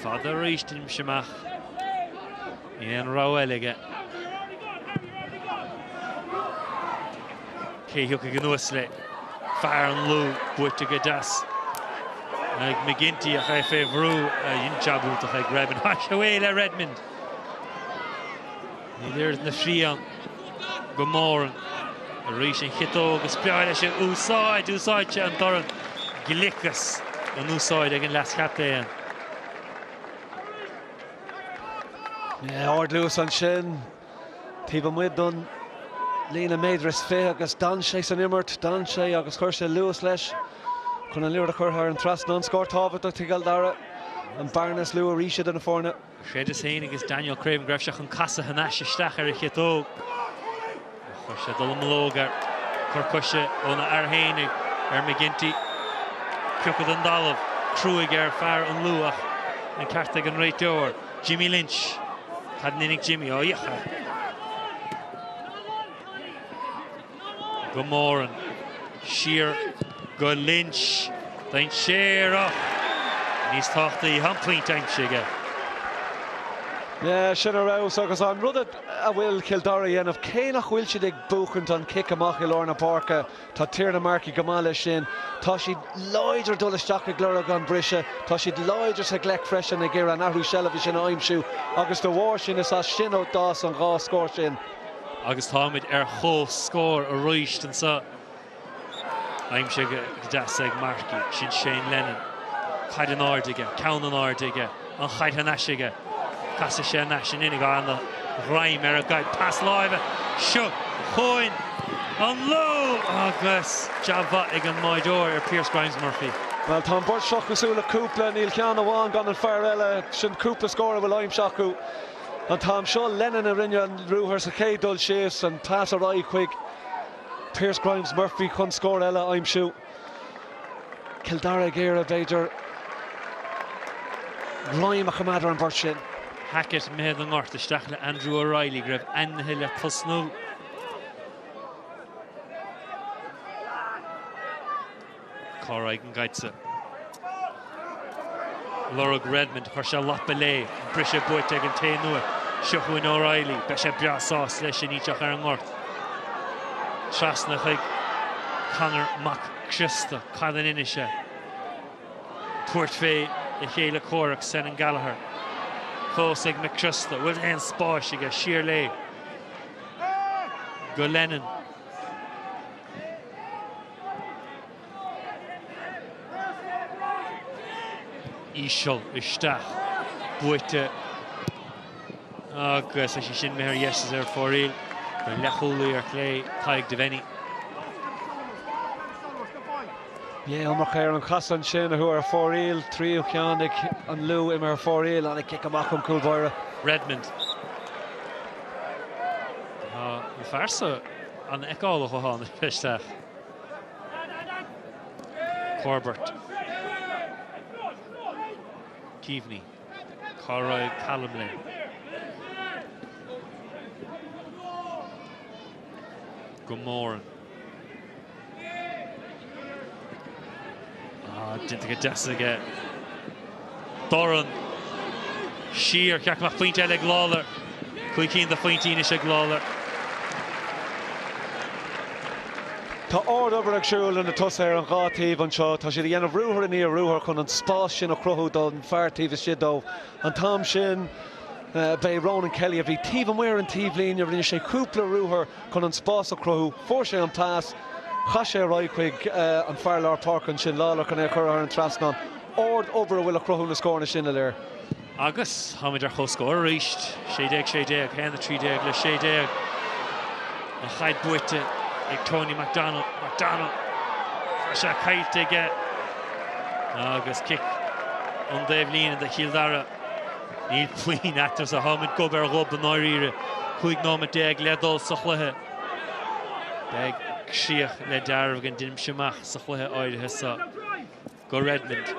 Fada arís d'imigh sé amach. Níl aon rogha eile aige. Cé thiocfaidh anuas le fear an Lú buaite go deas ag McGinty ach é fé bhrú dhein jab iontach ag Redmond. Tá sé away le Redmond. Níl oiread na fríon go Moran. Arís an chiotóg is breá leis a úsáid, úsáid sé an dorn gliocas in úsáid ag an leaschaptaen. Ardluas ansin. Taobh amuigh don líne méadar is 20 agus d'fhan sé san imirt, d'fhan sé agus chuir sé luas leis chun an liathróid a chur thar an trasnán. Scór tábhachtach do Chill Dara, an bearna is lú arís idir na foirne. Chreideas féin agus Daniel Craven go raibh sé chun casadh thar n-ais isteach ar a chiotóg. Chuir sé dallamullóg air. Cor coise óna fhear féin ar McGinty. Piocadh den dtalamh cruaidh ar fear an Lú ach an ceart ag an réiteoir. Jimmy Lynch. Cad a ndéanfaidh Jimmy? Ó, íoctha go Moran. Siar go Lynch. Dainséarach. Níos tábhachtaí, tá an pointe aimsithe aige. Yeah, sin ar fheabhas agus an rud a bhfuil Cill Dara a dhéanamh, cé nach bhfuil siad ag buachaint an cic amach i lár na páirce, Tá Tiernan Markey go maith leis sin. Tá siad láidir dul isteach ag lorg an briseadh. Tá siad láidir sa ghleic freisin ag iarraidh an athrú seilbhe sin a aimsiú agus de bharr sin is as sin a d'fhás an dhá scór sin. Agus táimid ar chomhscór arís anseo. Aimsithe go deas ag Markey. Sin Shane Lennon. Caid in airde aige, ceann in airde aige, an chaid thar n-ais aige. Casfaidh sé thar n-ais in inniu ana-ghreim ar an gcaid. Pas láimhe. Seo chugainn an Lú agus jab mhaith ag an mbáireoir ar Pearse Grimes Murphy. Bhuel, tá an bheirt seo cosúil le cúpla, níl ceann amháin gan an fear eile. Sin cúpla scór a bhfuil aimsithe acu an t-am seo. Lennon a rinne an ruathar sa chéad dul síos, an pas ar aghaidh chuig Pearse Grimes Murphy chun scór eile a aimsiú. Cill Dara ag iarraidh, b'fhéidir, greim a choimeád ar an bheirt sin. Hackett imithe den ngort isteach le Andrew O'Reilly go raibh ainmnithe le tosnú. Cá raghaidh an gcaid seo? Lorg Redmond, chuir sé lapa léi, an briseadh buaite ag an té nua. Seo chugainn O'Reilly, beidh sé breá sásta leis sin, níl sé ach ar an ngort. Trasna chuig Conor Mac Criosta, cad a ndéanfaidh sé? Tabhairt fé a chéile comhraic Senan Gallagher. Fós ag Mac Criosta, bhfuil aon spáis aige, siar léi go Lennon. Íseal isteach, buaite agus tá sí sin imithe ar dheis is ar fóraoil. An leathchúlaí ar chlé, Tadhg Devenny. Iomarca ar an chasadh ansin a chuaigh ar fóraoil, tríú ceann ag an Lú imithe ar fóraoil, ana chic amach ón gcúl báire. Redmond. Tá an fear seo an-fheiceálach ó tháinig sé isteach. Corbett. Keaveney. Cá raghaidh Callum léi? Go Moran. Ah, déanta go deas aige. Doran. Siar, cheart go mbeadh pointe eile ag Lawlor. 5 cinn de phointí anois ag Lawlor. Tá ard-obair ag siúl ag na tosaithe ar an dhá taobh anseo. Tá siad ag déanamh ruathar i ndiaidh ruathair chun an spás sin a chruthú don fear taobh istigh dóibh. An t-am sin, b'é Ronan Kelly a bhí taobh amuigh ar an taobhlíne. Rinne sé cúpla ruathar chun an spás a chruthú. Fuair sé an pas, chaith sé ar aghaidh chuig an fear lár páirce ansin, Lawlor, chun é a chur thar an trasnán. Ard-obair a bhfuil ag cruthú na scóranna sin go léir. Agus táimid ar comhscór arís, 16, 16, 1, 13 le 16. An chaid buaite ag Tony McDonald. McDonald, tá sé caillte aige. Agus cic ón dtaobhlíne do Chill Dara. Níl puinn eatarthu, táimid gob ar ghob i ndáiríre. 15 nóiméad le dul sa chluiche. Beidh críoch le dearmhagain deinimse amach sa chluiche áirithe seo go Redmond.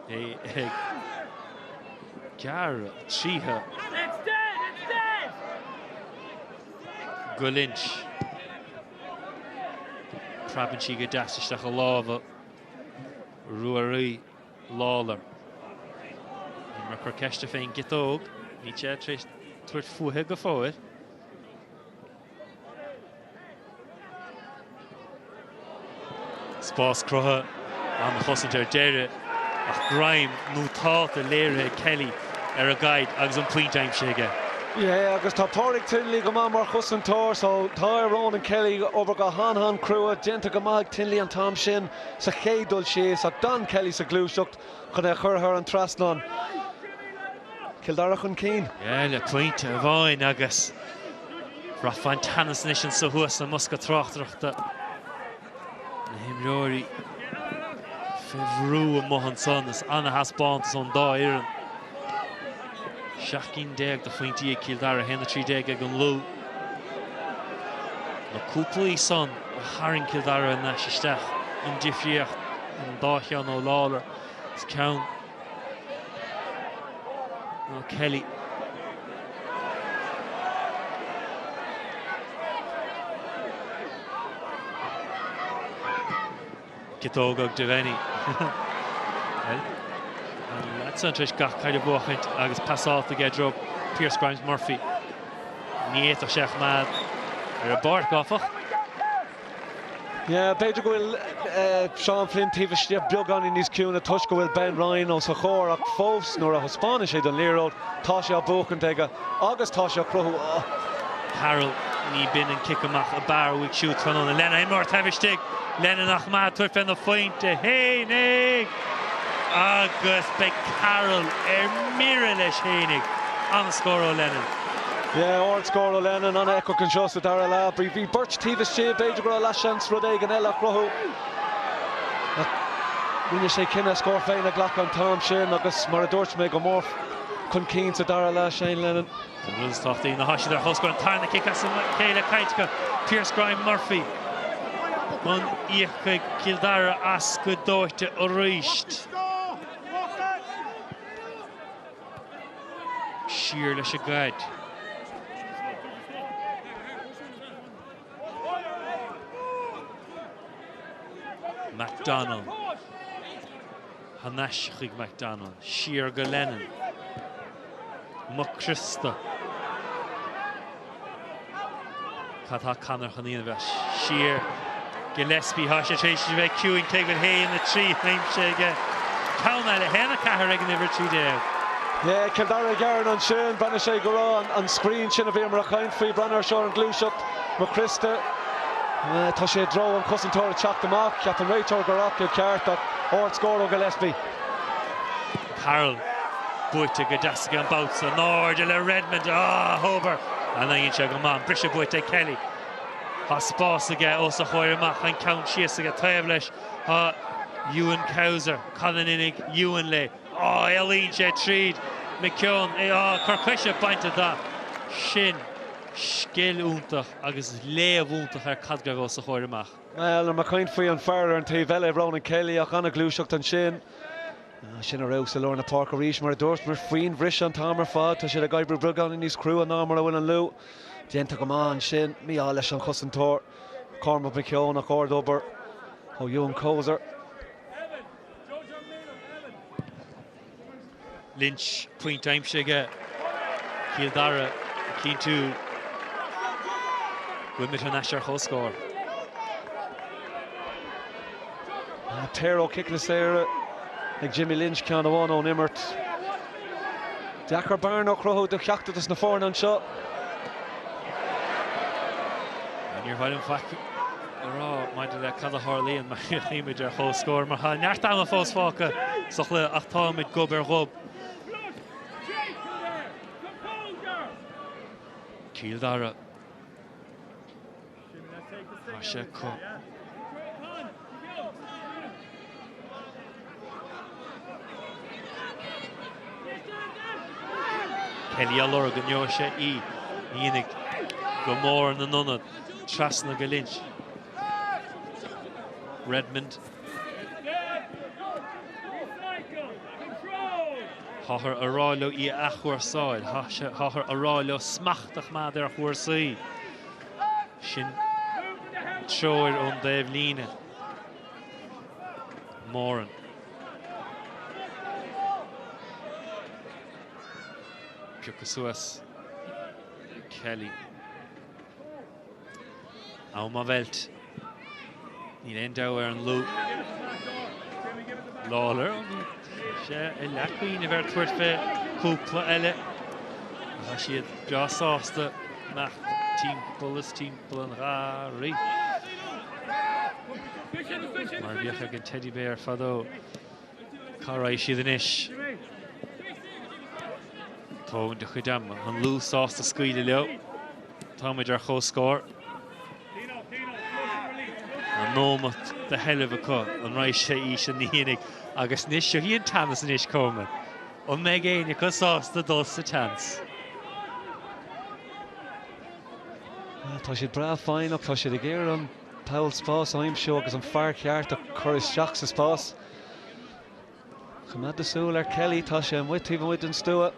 É ag gearradh tríothu go Lynch. Preabann sí go deas isteach i lámha Ruairí Lawlor. Níl mé ag cur ceiste fén gciotóg, níl sé tar éis tabhairt fúithi go fóill. Spás cruthaithe, an-chosaint ar deireadh ach greim nótálta léirithe ag Kelly ar an gcaid agus an pointe aimsithe aige. Yeah, agus tá Pádraig Tinnelly go maith mar chosantóir so tá ar Ronan Kelly obair go han-han-chrua, déanta go maith ag Tinnelly an t-am sin sa chéad dul síos ach d'fhan Kelly sa ghluaiseacht chun é a chur thar an trasnán. Cill Dara chun cinn. Yeah, le pointe amháin agus bhraithfeá an teannas anois anso thuas sa mbosca tráchtaireachta. Na himreoirí fé bhrú amuigh ansan is ana-thaispeántas ón dá fhoireann. 17 cinn de phointí ag Cill Dara, 1-13 ag an Lú. Na cúplaí san a tharraing Cill Dara thar n-ais isteach, an difríocht, an dá cheann ó Lawlor is ceann ó Kelly. Ciotóg ag Devaney. Bhuel, an leaid san tar éis gach caid a bhuachaint agus pasálta aige i dtreo Pearse Grimes Murphy. Ní fhéadfadh sé a choimeád ar an bpáirc, áfach. Yeah, b'fhéidir go bhfuil Seán Flynn taobh istigh beagáinín níos ciúine toisc go bhfuil Ben Ryan os a chomhair ach fós nuair a thaispeánann sé don liathróid tá sé á buachaint aige agus tá sé á chruthú. Carroll, ní b'in an cic amach ab fhearr uaidh siúd tráthnóna. Lennon, imreoir taobh istigh. Lennon ach maith tabhairt fé na phointe fhéinig agus beidh Carroll ar mire leis fhéinig. An-scór ó Lennon. Yeah, ard-scór ó Lennon, an-fheiceach anseo sa dara leath. Bhí beirt taobh istigh, b'fhéidir go raibh leathsheans rud éigin eile a chruthú. Ach rinne sé cinneadh a scór féin a ghlacadh an t-am sin agus mar a dúirt mé, go mór chun cinn sa dara leath, Shane Lennon. An rud is tábhachtaí ná tá siad ar comhscór an tarna cic as a chéile caillte acu Pearse Grimes Murphy. An íocfaidh Cill Dara as go dóite arís? Siar leis an gcaid. McDonnell. Thar n-ais chuig McDonnell. Siar go Lennon. Mac Criosta. Cad tá Conor chun a dhéanamh? Siar Gillespie. Tá sé tar éis a bheith ciúin cé go bhfuil 1-3 aimsithe aige. Ceann eile, 1-4 ag an uimhir 13. Yeah, Cill Dara ag gearán ansin. Breathnaigh sé go raibh an screen sin a bhíomar ag caint faoi. Breathnaigh ar seo ar an ghluaiseacht. Mac Criosta. Tá sé i dtreo an chosantóir ag teacht amach. Cheap an réiteoir gur fhaca ceart ach ard-scór ó Gillespie. Carroll buaite go deas aige an babhta seo. In airde le Redmond. Ah, Hober! An fhaigheann sé go maith. An briseadh buaite ag Kelly. Tá spás aige os a chomhair amach, an ceann síos aige taobh leis. Tá Ewan Couser, Cad a dhéanfaidh Ewan léi? Á, éalaíonn sé tríd McKeown. Á, cor coise bainte de. Sin scil iontach agus léamh iontach ar cad go raibh os a chomhair amach. Bhuel, ag caint faoi an fear ar an taobh eile, Ronan Kelly, ach an-ghluaiseacht ansin. Sin ar fheabhas i lár na páirce arís, mar a dúirt muid faoin bhriseadh an t-am ar fad. Tá siad ag oibriú beagáinín níos crua ná mar a bhfuil an Lú. Déanta go maith ansin. Mí-ádh leis an chosantóir, Cormac McKeown, ach ard-obair ó Ewan Coser. Lynch, pointe aimsithe aige. Cill Dara ag cinntiú. Go bhfuil muid thar n-ais ar comhscór. Péire ó chiceanna saora ag Jimmy Lynch, ceann amháin ón imirt. Deacair bearna a chruthú do cheachtar dos na foirne anseo. Níor mhaith liom faic a rá maidir le cad a tharlaíonn má chríochnaímid ar comhscór mar tá neart ama fós fágtha sa chluiche ach táimid gob ar ghob. Cill Dara. Tá sé acu. Kelly á lorg an ngeobhaidh sé í. Ní dhéanfaidh go mór ina ionad. Trasna go Lynch. Redmond. Táthar a rá leo í a athchúrsáil. Táthar a rá leo smacht a choimeád ar chúrsaí. Sin treoir ón dtaobh líne. Moran. Pioctha suas ag Kelly. Am á mheilt. Níl aon deabhadh ar an Lú. Lawlor, bhí sé i leathchuimhneamh air tabhairt fé cúpla eile. Tá siad breá sásta imeacht timpeall is timpeall an gharraí. Mar a bhíodh ag an Teddy Bear fadó. Cá raghaidh siad anois? Tógaint a chuid ama. An Lú sásta scaoileadh leo. Táimid ar comhscór. An nóimeat de sheilbh acu. An raghaidh sé íseal? Ní dhéanfaidh. Agus anois, seo í an teannas anois, Coleman. An mbeidh éinne acu sásta dul sa tseans? Tá siad breá foighneach, tá siad ag iarraidh an poll spáis a aimsiú agus an fear ceart a chur isteach sa spás. Coimeád do súil ar Kelly, tá sé amuigh taobh amuigh den stua.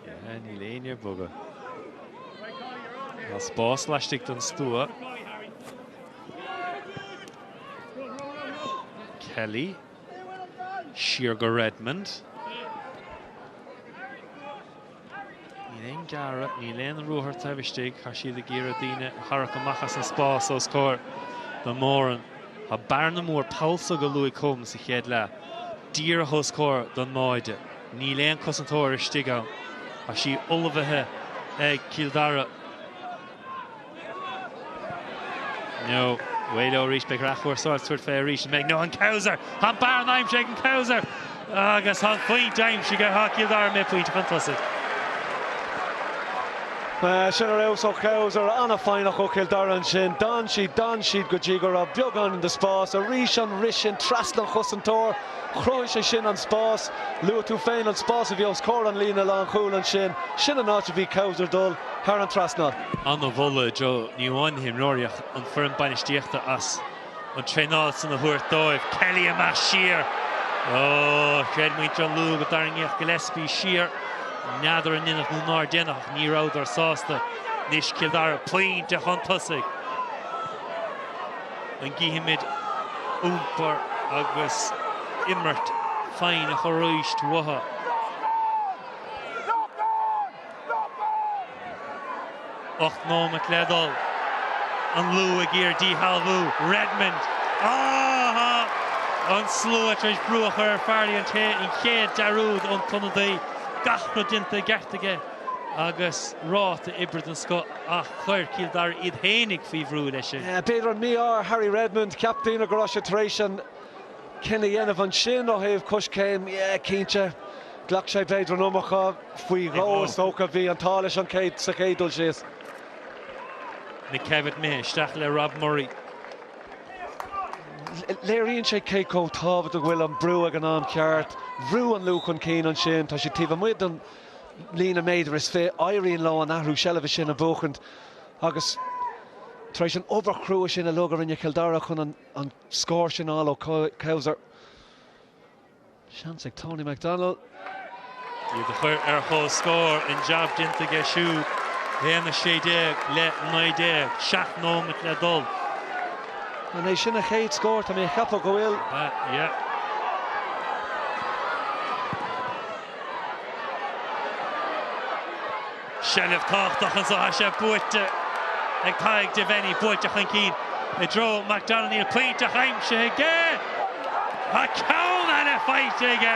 Yeah, níl éinne ag bogadh. Tá spás laistigh den stua. Kelly. Siar go Redmond. Níl aon ghearradh, níl aon ruathar taobh istigh, tá siad ag iarraidh daoine a tharrac amach as an spás os comhair do Moran. Tá bearna mór poll s'agat a luaigh Coleman sa chéad leath, díreach os comhair don mbáide. Níl aon cosantóir istigh ann. Tá sí ullmhaithe ag Cill Dara. No, away leo arís, beidh athchúrsáil tabhairt fé arís, an mbeidh? No, an Couser! Tá an bearna aimsithe ag an Couser! Agus tá an phointe aimsithe, tá Cill Dara imithe pointe chun tosaigh. Sin ar fheabhas ó Couser, an-fhoighneach ó Chill Dara ansin. D'fhan siad, d'fhan siad go dtí go raibh beagáinín de spás. Arís an rith sin trasna an chosantóir. Chruthaigh sé sin an spás. Luaigh tú féin an spás a bhí os comhair an líne lánchúil ansin. Sin an áit a bhí Couser dul thar an trasnán. An-mholadh do ní amháin na himreoirí ach an foireann bainistíochta as an traenáil san a thabhairt dóibh. Kelly amach siar. Ó, chreid muintir an Lú go dtarraingíodh Gillespie siar. N'fheadar an ndéanfadh nó nár déanadh ach ní rabhadar sásta. Anois Cill Dara pointe chun tosaigh. An gcífimid iompar agus imirt foighneach arís uathu? 8 nóimeat le dul. An Lú ag iarraidh díshealbhú. Redmond! Á! An slua tar éis brú a chur ar Farrelly an chéad dearúd ón t-ionadaí. Gach rud déanta i gceart aige agus ráta oibre den scoth ach chuir Cill Dara iad fhéinig faoi bhrú leis sin. B'fhéidir an mí-ádh ar Harry Redmond. Cheap daoine go raibh sé tar éis an cinneadh a dhéanamh ansin ó thaobh coiscéim. Yeah, cinnte. Ghlac sé b'fhéidir an iomarca faoi dhó is dócha. Bhí an t-ádh leis an chéad sa chéad dul síos. McKevitt imithe isteach le Rob Murray. Léiríonn sé cé chomh tábhachtach go bhfuil an brú ag an am ceart. Bhrú an Lú chun cinn ansin. Tá siad taobh amuigh den líne méadar is 20. Éiríonn leo an athrú seilbhe sin a bhuachaint agus tar éis an obair chrua sin uilig a rinne Cill Dara chun an scór sin a fháil ó Couser. Seans ag Tony McDonald. Iad a chur ar chomhscór, an jab déanta aige siúd. 1-16 le 19, 7 nóimeat le dul. An é sin a chéad scór? Tá mé ag ceapadh go bhfuil. Yeah. Seilbh tábhachtach anseo, tá sé buaite. ag Tadhg Devenny, buailte chun cinn i dtreo McDonald. Níl pointe ach aimsithe aige. Tá ceann eile faighte aige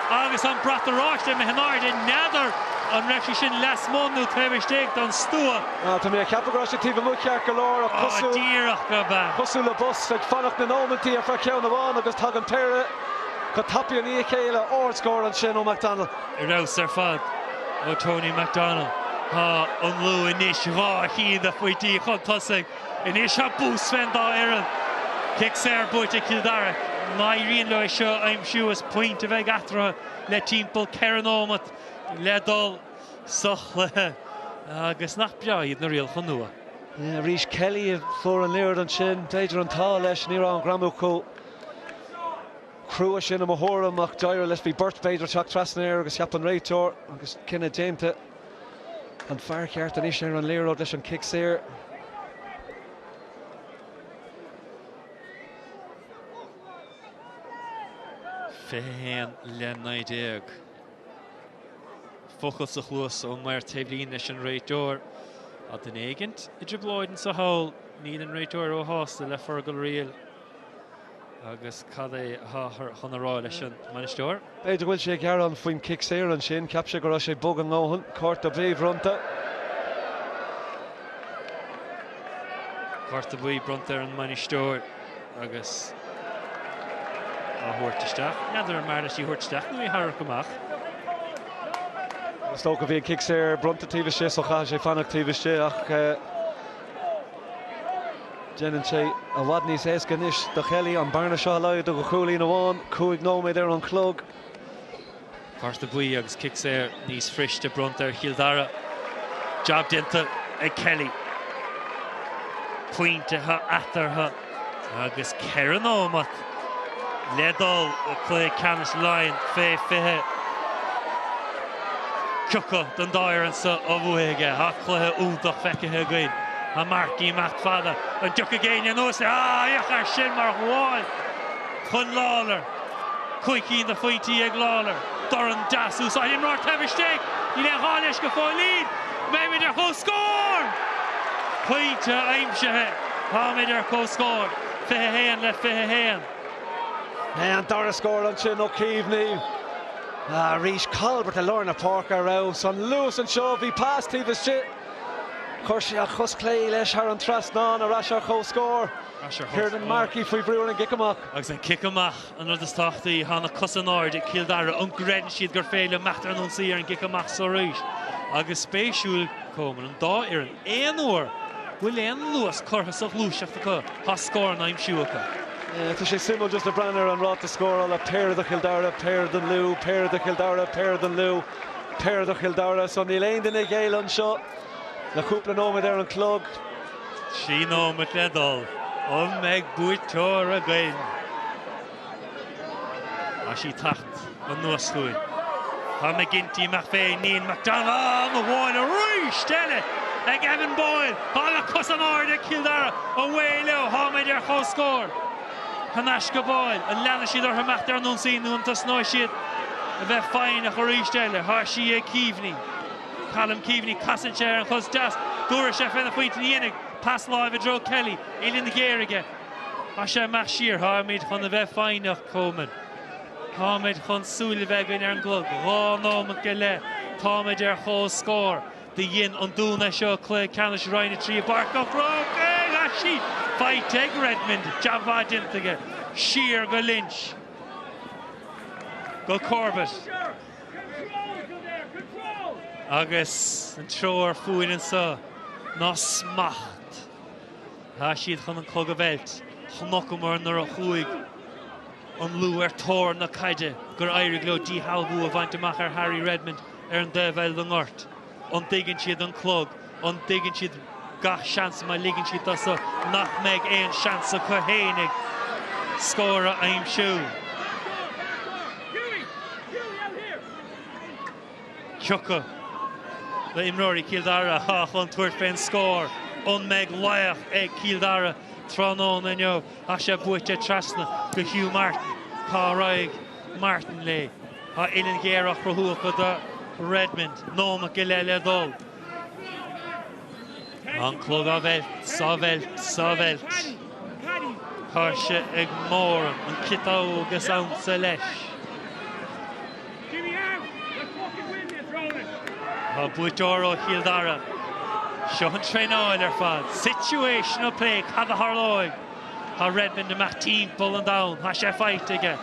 agus an brat oráiste imithe in airde. N'fheadar an raibh sé sin lasmuigh nó taobh istigh den stua. Tá mé ag ceapadh go raibh sé taobh amuigh ceart go leor ach cosúil Díreach gurb ea. cosúil le bus ag fanacht na nóimintí ar feadh ceann amháin agus tagann péire chomh tapaidh i ndiaidh a chéile. Ardscór ansin ó McDonald. Ar fheabhas ar fad ó Tony McDonald. Tá an Lú anois 2 cheann de phointí chun tosaigh. Anois tá bús fén dá fhoireann. Cic saor buaite ag Cill Dara. Má éiríonn leo é seo a aimsiú is pointe a bheidh eatarthu le timpeall 4 nóimeat le dul sa chluiche. Agus nach breá iad na rialacha nua. Arís Kelly a fuair an liathróid ansin. B'fhéidir an t-ádh leis, ní raibh an greamú chomh crua sin i mo thuairim ach d'éirigh leis. Bhí beirt b'fhéidir ag teacht trasna air agus cheap an réiteoir agus cinneadh déanta. An fear ceart anois ar an liathróid leis an cic saor. 21 le 19. Focal sa chluas ón maor taobhlíne leis an réiteoir. Tá duine éigint i dtrioblóid anso thall. Níl an réiteoir róshásta le Fergal Reel. Agus cad é atáthar chun a rá leis an mbainisteoir? B'fhéidir go bhfuil sé ag gearán faoin chic saor ansin. Cheap sé go raibh sé bog a ndóthain. Cárta buí bronnta. Cárta buí bronnta ar an mbainisteoir agus á thabhairt isteach. N'fheadar an mb'fhearr leis í a thabhairt isteach nó í a tharrac amach. Is dócha bhí an cic saor bronnta taobh istigh so chaithfidh sé fanacht taobh istigh ach Déanann sé i bhfad níos éasca anois do Kelly an bearna seo a laghdú go chúilín amháin, 5 nóiméad ar an chlog. Cárta buí agus cic saor níos fuiriste bronnta ar Chill Dara. Jab déanta ag Kelly. Pointe atá eatarthu agus 4 nóiméad le dul i gcluiche ceannais Laighean fé 20. Cé acu den dá fhoireann seo a bhuafaidh é? Tá cluiche iontach feicthe againn. Tá Markey ag imeacht fada. An dtiocfaidh éinne anuas air? Ah, féach air sin mar ghabháil chun Lawlor. 5 cinn de phointí ag Lawlor. Dorn deas úsáid imreoir taobh istigh. Níl aon ghá leis go fóillín. Beimid ar comhscór! Pointe aimsithe. Táimid ar comhscór. 21 le 21. An dara scór ansin ó Keaveney. Arís Colbert i lár na páirce ar fheabhas. An luas anseo, bhí pas taobh istigh. Chuir sé a chos chlé leis thar an trasnán ar ais ar comhscór. Kiernan Markey faoi bhrú ar an gcic amach. Agus an cic amach an rud is tábhachtaí. Tá na cosa in airde ag Cill Dara. An gcreideann siad gur féidir leo imeacht ar an ionsaí ar an gcic amach so arís? Agus spéisiúil, Coleman, an dá fhoireann, aon uair go bhfuil aon luas curtha sa ghluaiseacht acu, tá scóranna á aimsiú acu. Tá sé suimiúil just le breathnú ar an ráta scórála, péire do Chill Dara, péire don Lú, péire do Chill Dara, péire don Lú, péire do Chill Dara. So níl aon duine ag géilleadh anseo le cúpla nóiméad ar an chlog. 3 nóiméad le dul. An mbeidh buaiteoir againn? Tá sí ag teacht anuas chugainn. Tá McGinty ag imeacht féin, níl McDonald á ghabháil arís eile ag Evan Boyle. Tá na cosa in airde ag Cill Dara. Away leo, táimid ar comhscór. Thar n-ais go Boyle. An leanfaidh siad orthu imeacht ar an ionsaí nó an dtosnóidh siad a bheith foighneach arís eile? Tá sí ag Keaveney. Colm Keaveney, casann sé ar an chos deas. Dúradh sé féna phointe ina dhiaidh. Pas láimhe i dtreo Kelly. Uillinn ghéar aige. Tá sé ag imeacht siar. Táimid chun a bheith foighneach, Coleman. Táimid chun súil a bheith againn ar an gclog. 2 nóimeat go leith. Táimid ar chomhscór. Do dhein an Dún é seo cluiche ceannais Roinn 3 i bPáirc an Chrócaigh. Tá sí faighte ag Redmond. Jab mhaith déanta aige. Siar go Lynch. Go Corbett. Agus an treoir fúinn anseo ná smacht. Tá siad chun an clog a mheilt. Chonaiceamar nuair a chuaigh an Lú ar tóir na caide gur éirigh leo díshealbhú a bhaint amach ar Harry Redmond ar an dtaobh eile den ngort. An dtuigeann siad an clog? An dtuigeann siad gach seans má ligeann siad dó so nach mbeidh aon seans acu fhéinig scór a aimsiú? Cé acu d'imreoirí Chill Dara atá chun tabhairt fén scór. An mbeidh laoch ag Cill Dara tráthnóna inniu? Tá sé buaite trasna go Hugh Martin. Cá raghaidh Martin léi? Tá uillinn ghéar á chruthú acu do Redmond. Nóimeat go leith le dul. An clog á mheilt, 's á mheilt, 's á mheilt. Tá sé ag Moran, an ciotóg is ansa leis. Tá buaiteoir ó Chill Dara. Seo an traenáil ar fad. Situational play, cad a tharlóidh? Tá Redmond imeacht timpeall an domhain. Tá sé faighte aige.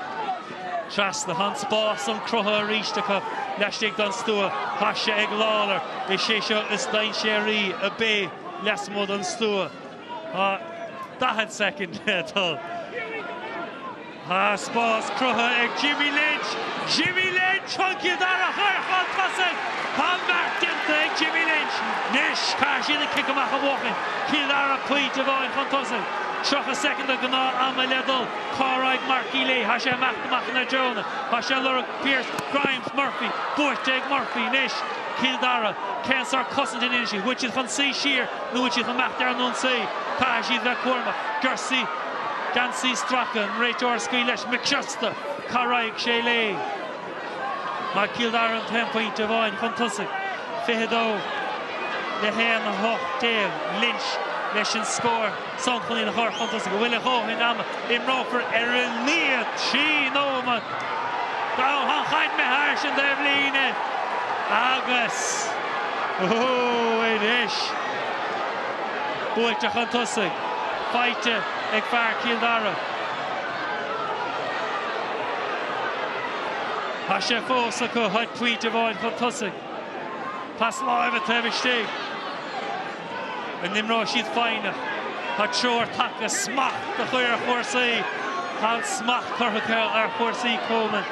Trasna. Tá an spás an cruthaithe arís acu laistigh den stua. Tá sé ag Lawlor. Is é seo is dainséaraí a bheidh lasmuigh den stua. Tá 40 soicind le dul. Tá spás cruthaithe ag Jimmy Lynch. Jimmy Lynch chun Cill Dara a chur chun tosaigh! Tá an beart déanta ag Jimmy Lynch. Anois caithfidh siad an cic amach a bhuachan. Cill Dara pointe amháin chun tosaigh. 30 soicind de ghnáth-ama le dul. Cá raghaidh Marty Lee? Tá sé imeacht amach ina dtreonna. Tá sé ag lorg Pearse, Grimes, Murphy. Buaite ag Murphy anois. Cill Dara. Cén sórt cosaint a dhéanfaidh siad? Bhfuil siad chun suí siar nó bhfuil siad chun imeacht ar an ionsaí? Caithfidh siad bheith cúramach. Gearsaí. Geansaí stractha, an réiteoir ag scaoileadh leis, McCrosta, cá raghaidh sé léi? Mar Cill Dara an t-aon phointe amháin chun tosaigh, 22 le 1, 18, Lynch leis an scór san chun iad a chur chun tosaigh. An bhfuil a dhóthain ama? Imreofar ar a laghad 3 nóiméad. Tá an chaid imithe thairis an taobhlíne agus anois buailte chun tosaigh. Faighte ag fear Chill Dara. Tá sé fós acu, táid pointe amháin chun tosaigh. Pas láimhe taobh istigh. An imreoidh siad foighneach? Tá treoir tagtha smacht a chur ar chúrsaí. Tá an smacht curtha acu ar chúrsaí Coleman.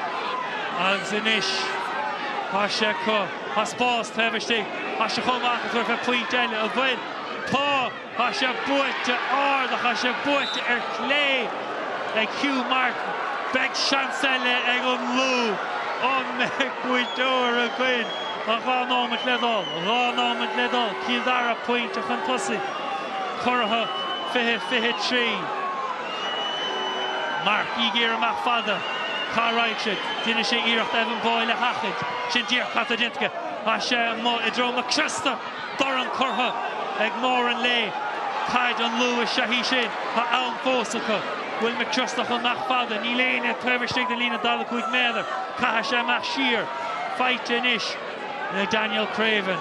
Agus anois tá sé acu. Tá spás taobh istigh. Tá sé chomh maith acu tabhairt fé phointe eile. An bhfuil? Tá! Tá sé buailte ard ach tá sé buailte ar chlé ag Hugh Martin. Beidh seans eile ag an Lú. An mbeidh buaiteoir againn? Tá 2 nóiméad le dul. 2 nóiméad le dul. Cill Dara pointe chun tosaigh. Curtha 20 23. Mark ag iarraidh amach fada. Cá raghaidh sé? Déanfaidh sé iarracht Evan Boyle a sheachaint. Sin díreach cad tá déanta aige. Tá sé amuigh i dtreo McCrosta. Dorn curtha ag Moran léi. Caid an Lú is ea í sin. Tá am fós acu. Bhfuil McCrosta chun imeacht fada? Níl éinne taobh istigh den líne 45 méadar. Caithfidh sé imeacht siar. Faighte anois ag Daniel Craven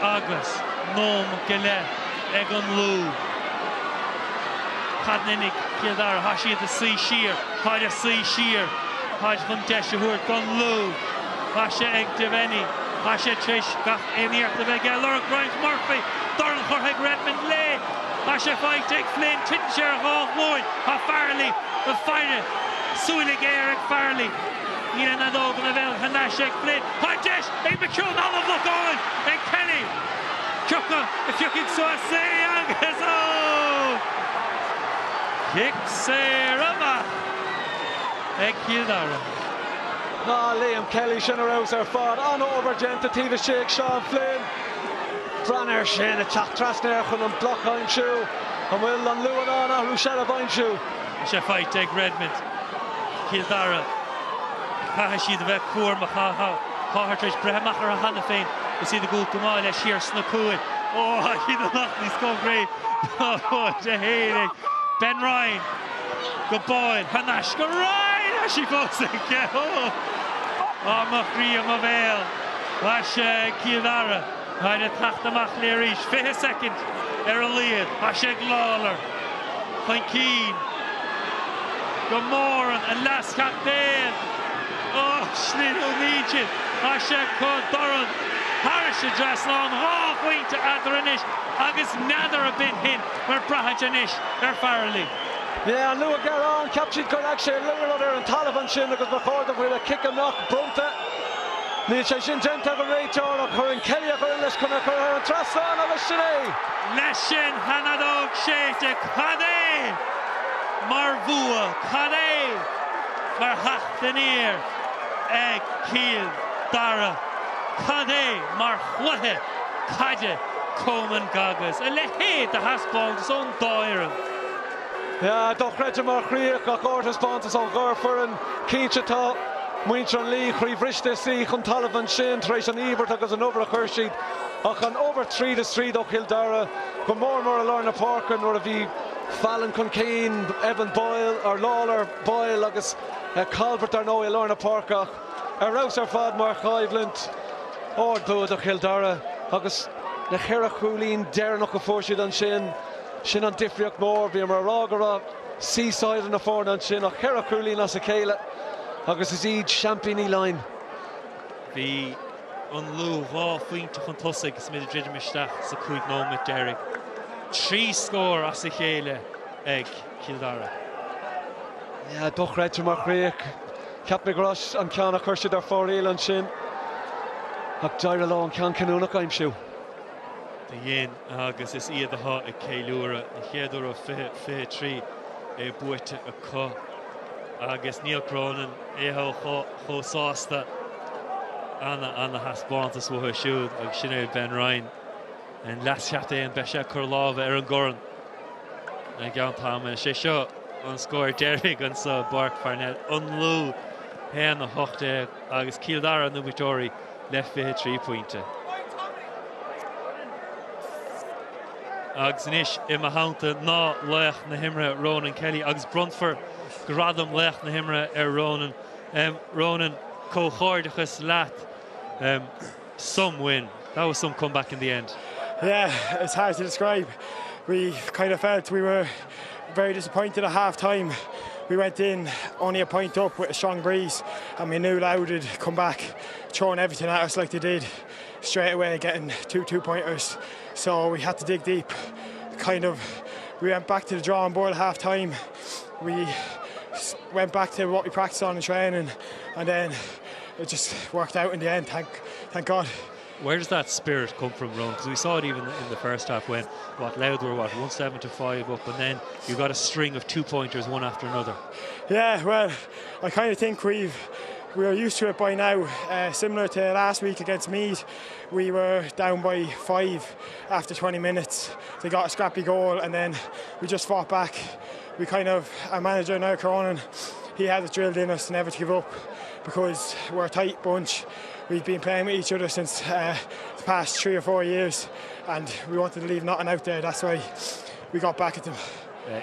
agus nóiméad go leith ag an Lú. Cad a dhéanfaidh Cill Dara? Tá siad ag suí siar. Táid ag suí siar. Táid chun deis a thabhairt don Lú. Tá sé ag Devenny. Tá sé tar éis gach aon iarracht a bheith aige. Lorg Grimes Murphy. Dorn curtha ag Redmond léi. Tá sé faighte ag Flynn. Titeann sé ar dhá ghlúin. Tá Farrelly ag faire. Súile géar ag Farrelly. Níl an fheadóg ina bhéal. Thar n-ais ag Flynn. Tá deis ag McKeown. An-bhlocáil ag Kelly. Cé acu a phiocfaidh suas é agus ó! Cic saor amach ag Cill Dara. Ah Liam Kelly, sin ar fheabhas ar fad. An-obair déanta taobh istigh ag Seán Flynn. Breathnaigh air sin ag teacht trasna air chun an bloc a aimsiú. An bhfuil an Lú in ann athrú seilbh a aimsiú? Tá sé faighte ag Redmond. Cill Dara. Caithfidh siad a bheith cúramach. Táthar tar éis breith amach orthu cheana féin. Is iad ag gabháil go maith leis thiar sna cúil. Ó, tá siad amach níos cóngaraí ná a théinig. Ben Ryan. Go Boyle, thar n-ais go Ryan! Tá sí fós aige! Ó! Á mo chroí i mo bhéal! Tá sé ag Cill Dara. Táid ag teacht amach léi arís. 20 soicind ar a laghad. Tá sé ag Lawlor. Chun cinn go Moran, an leaschaptaen. Ó, sliotar sin. Tá sé acu dorn thairis an dtrasnán. 2 phointe eatarthu anois agus n'fheadar an b'in shin mar braitheann sé anois ar Farrelly. Yeah, an Lú ag gearán, cheap siad gur leag sé an liathróid ar an talamh ansin agus ba chóir do bhfuil a cic amach bronnta. Níl sé sin déanta ag an réiteoir ach cuireann Kelly a dhorn leis chun é a chur thar an trasnán agus sin é! Leis sin, tá an fheadóg séidte. Cad é mar bhua, cad é mar theacht aniar ag Cill Dara, cad é mar chluiche caide Coleman Goggins, a leithéid de thaispeántas ón dá fhoireann. Yeah, dochreidte mar chríoch ach ardthaispeántas ón dhá foireann. Cinnte tá muintir an Lí croíbhriste suí chun talaimh ansin tar éis an íobairt agus an obair a chuir siad. Ach an obair tríd is tríd ó Chill Dara, go mór mór i lár na páirce nuair a bhí Fallon chun cinn, Evan Boyle, or Lawlor, Boyle agus Calvert dar ndóigh i lár na páirce ach ar fheabhas ar fad mar choimhlint. Ard-bhua do Chill Dara agus na cheithre chúilín deireanach a fuair siad ansin, sin an difríocht mhór. Bhíomar ag rá go raibh seesaw idir na foirne ansin ach cheithre chúilín as a chéile agus is iad seaimpíní Laighean. Bhí an Lú 2 phointe chun tosaigh is muid ag druidim isteach sa 5 nóiméad deiridh. 3 scór as a chéile ag Cill Dara. Yeah, dochreidte mar chríoch. Cheap mé go raibh an ceann a chuir siad ar fóraoil ansin ach d'éirigh leo an ceann cinniúnach a aimsiú. Do dhein agus is iad atá ag ceiliúradh an chéad uair ó 2023 é buaite acu agus Niall Cronin é chomh sásta. Ana, ana thaispeántas uathu siúd agus sin é Ben Ryan an leaschaptaen beidh sé ag cur lámha ar an gcorn i gceann tamaill. Sé seo an scór deiridh anseo i bPáirc Pharnell, An Lú 1, 18 agus Cill Dara na buaiteoirí le 23 pointe. Agus anois i mo theannta ná laoch na himeartha Ronan Kelly agus bronnfar gradam laoch na himeartha ar Ronan. Ronan, comhghairdeachas leat. Some win. That was some comeback in the end. Yeah, it's hard to describe. We kind of felt we were very disappointed at half time. We went in only a point up with a strong breeze and we knew Louth would come back throwing everything at us like they did straight away, getting two two-pointers. So we had to dig deep. Kind of, we went back to the drawing board at half time. We went back to what we practiced on in training and then it just worked out in the end, thank, thank God. Where does that spirit come from, Ron? Because we saw it even in the first half when what Louth were what 1-7 to 5 up, and then you got a string of two-pointers one after another. Yeah, well, I kind of think we've we are used to it by now. Similar to last week against Meath, we were down by 5 after 20 minutes. They got a scrappy goal and then we just fought back. We kind of, our manager now, Cronin, he had it drilled in us never to give up because we're a tight bunch. We've been playing with each other since the past 3 or 4 years and we wanted to leave nothing out there. That's why we got back at them.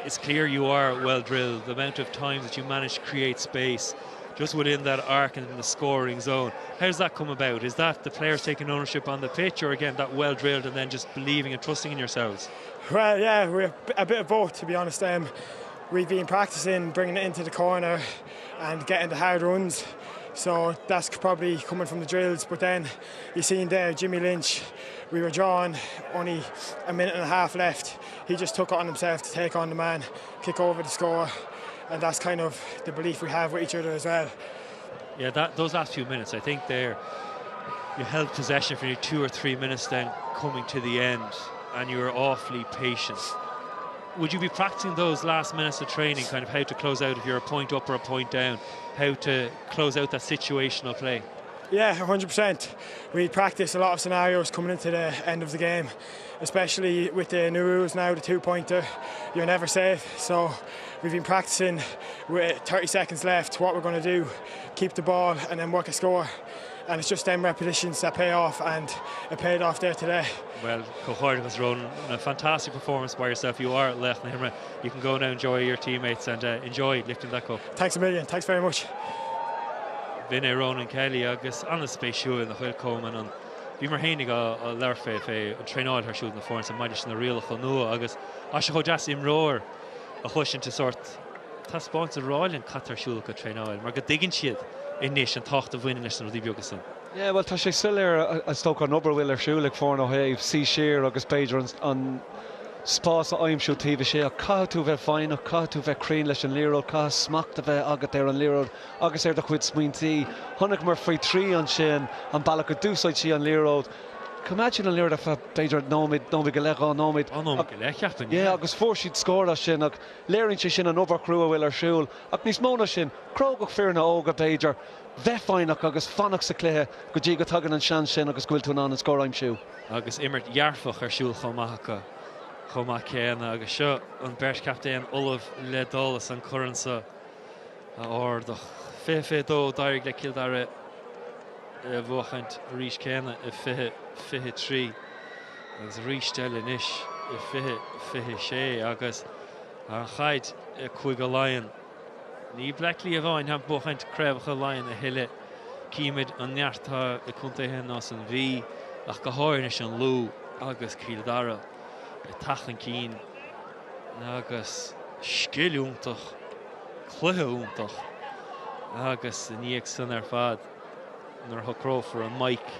It's clear you are well drilled. The amount of times that you manage to create space just within that arc and in the scoring zone. How does that come about? Is that the players taking ownership on the pitch, or again that well drilled and then just believing and trusting in yourselves? Well, yeah, we're a bit of both, to be honest. We've been practicing bringing it into the corner and getting the hard runs, so that's probably coming from the drills. But then you seen there Jimmy Lynch, we were drawing only a minute and a half left. He just took it on himself to take on the man, kick over the score, and that's kind of the belief we have with each other as well. Yeah, that those last few minutes, I think there you held possession for 2 or 3 minutes then coming to the end, and you were awfully patient. Would you be practicing those last minutes of training, kind of how to close out if you're a point up or a point down, how to close out that situational play? Yeah, 100%. We practice a lot of scenarios coming into the end of the game, especially with the new rules now, the two-pointer, you're never safe. So we've been practicing with 30 seconds left what we're going to do, keep the ball and then work a score. And it's just them repetitions that pay off, and it paid off there today. Well, comhghairdeachas, Ronan, a fantastic performance by yourself. You are Laoch na hImeartha. You can go now enjoy your teammates and enjoy lifting that cup. Thanks a million. Thanks very much. B'in é Ronan Kelly agus an-spéisiúil nach bhfuil Coleman an bhíomar féinig á labhairt fé fé an traenáil ar siúl na foirne sa maidir leis na rialacha nua agus tá sé chomh deas imreoir a chloisint ag sórt taispeáint a rá linn cad tá ar siúl acu traenáil mar go dtuigeann siad anois an tábhacht a bhaineann leis na rudaí beaga san. Yeah, bhuel tá sé soiléir is dócha an obair a bhfuil ar siúl ag foirne ó thaobh suí siar agus b'fhéidir an spás a aimsiú taobh istigh ach caithfidh tú bheith foighneach, caithfidh tú bheith cruinn leis an liathróid, caithfidh smacht a bheith agat ar an liathróid agus ar do chuid smaointí. Chonaiceamar faoi thrí ansin an bealach a d'úsáid sí an liathróid. Choimeád siad an liathróid ar feadh b'fhéidir nóiméad, nóiméad go leith, dhá nóiméad. Dhá nóiméad go leith, cheapfainn, yeah. Yeah, agus fuair siad scór as sin ach léiríonn sé sin an obair chrua a bhfuil ar siúl. Ach níos mó ná sin, crógacht foirne óga b'fhéidir, bheith foighneach agus fanacht sa chluiche go dtí go dtagann an seans sin agus go bhfuil tú in ann an scór a aimsiú. Agus imirt dhearfach ar siúl chomh maith acu chomh maith céanna agus seo an beirt chaptaen ullamh le dul is an corn seo a ardach. 20-22 d'éirigh le Cill Dara a bhuachaint arís céanna i 20-23. Agus arís eile anois i 20, 26 agus an chaid i Cúige Laighean. Ní Bleá Cliath amháin atá ag buachaint craobhacha Laighean a thuilleadh. Címid an neart atá ag contaetha ar nós an Mhí ach go háirithe anois an Lú agus Cill Dara ag teacht chun cinn agus scil iontach, cluiche iontach agus i ndiaidh san ar fad nuair a shocrófar an mic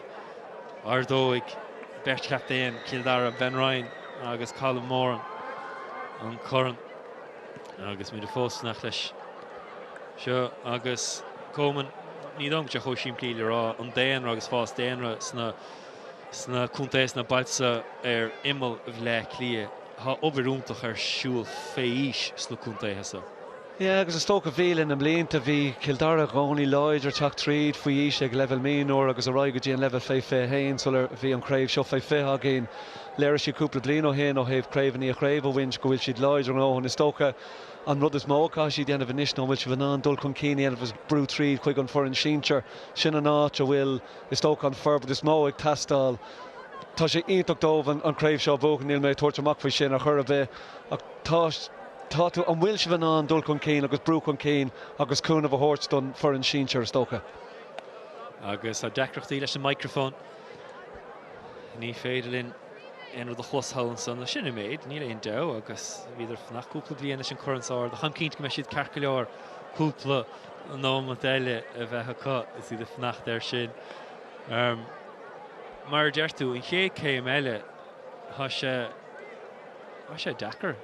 ardóidh beirt chaptaen Chill Dara, Ben Ryan agus Colm Moran an corn agus muid fós ag fanacht leis seo agus Coleman, ní dóigh liom go bhfuil sé chomh simplí le rá an daonra agus fás daonra sna sna contaetha sna bailte ar imeall Bhleá Cliath. Tá obair iontach ar siúl fé aois sna contaetha so. Yeah, agus is dócha bhí le na mblianta, bhí Cill Dara i gcónaí láidir teacht tríd faoi aois ag leibhéal mionúir agus ar aghaidh go dtí an leibhéal fé 21 sular bhí an chraobh seo fé 20 againn. Léirigh siad cúpla bliain ó shin ó thaobh craobh i ndiaidh chraobh a bhaint go bhfuil siad láidir a ndóthain. Is dócha an rud is mó a chaithfidh siad dhéanamh anois ná an bhfuil siad in ann dul chun cinn a dhéanamh agus brú tríd chuig an foireann sinsir. Sin an áit a bhfuil is dócha an forbairt is mó ag teastáil. Tá sé iontach dóibh an chraobh seo a bhuachan, níl mé ag tabhairt amach faoi sin ar chor ar bith ach tá tá tú, an bhfuil sibh in ann dul chun cinn agus brú chun cinn agus cúnamh a thabhairt don foireann sinsir is dócha. Agus tá deacrachtaí leis an microphone. Ní féidir linn aon rud a chlos thall ansan. Sin an méid, níl aon dabht agus bhíodar ag fanacht cúpla bliain leis an corn seo a ardú. Táim cinnte go mbeidh siad ceart go leor cúpla nóimeat eile a bheith acu is iad ag fanacht air sin. Mar a deir tú, an chéad céim eile, tá sé, tá sé deacair.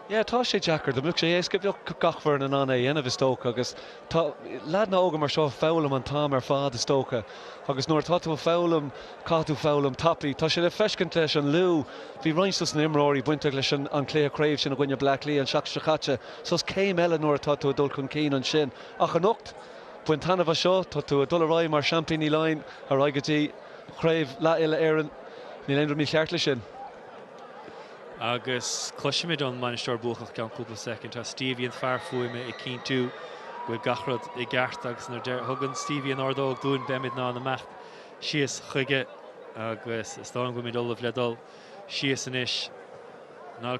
Yeah, tá sé deacair. Dá mbeadh sé éasca, bheadh gach foireann in ann é a dhéanamh, is dócha, agus tá leaideanna óga mar seo ag foghlaim an t-am ar fad, is dócha. Agus nuair atá tú ag foghlaim, caithfidh tú foghlaim tapaidh. Tá sé le feiscint leis an Lú. Bhí roinnt dos na imreoirí bainteach leis an cluiche craobh sin i gcoinne Bleá Cliath an seachtain seo caite. So is céim eile nuair atá tú ag dul chun cinn ansin. Ach anocht, bain taitneamh as seo, tá tú ag dul ar aghaidh mar seaimpíní Laighean, ar aghaidh go dtí Chraobh Leath Uile-Éireann. Níl aon rud mícheart leis sin. Agus cloisfimid ón mbainisteoir buacach i gceann cúpla soicind. Tá Stevie an fear fuaime ag cinntiú go bhfuil gach rud i gceart agus nuair a thugann Stevie an ordóg dúinn beimid in ann imeacht síos chuige agus is dóigh liom go bhfuilimid ullamh le dul síos anois. Niall,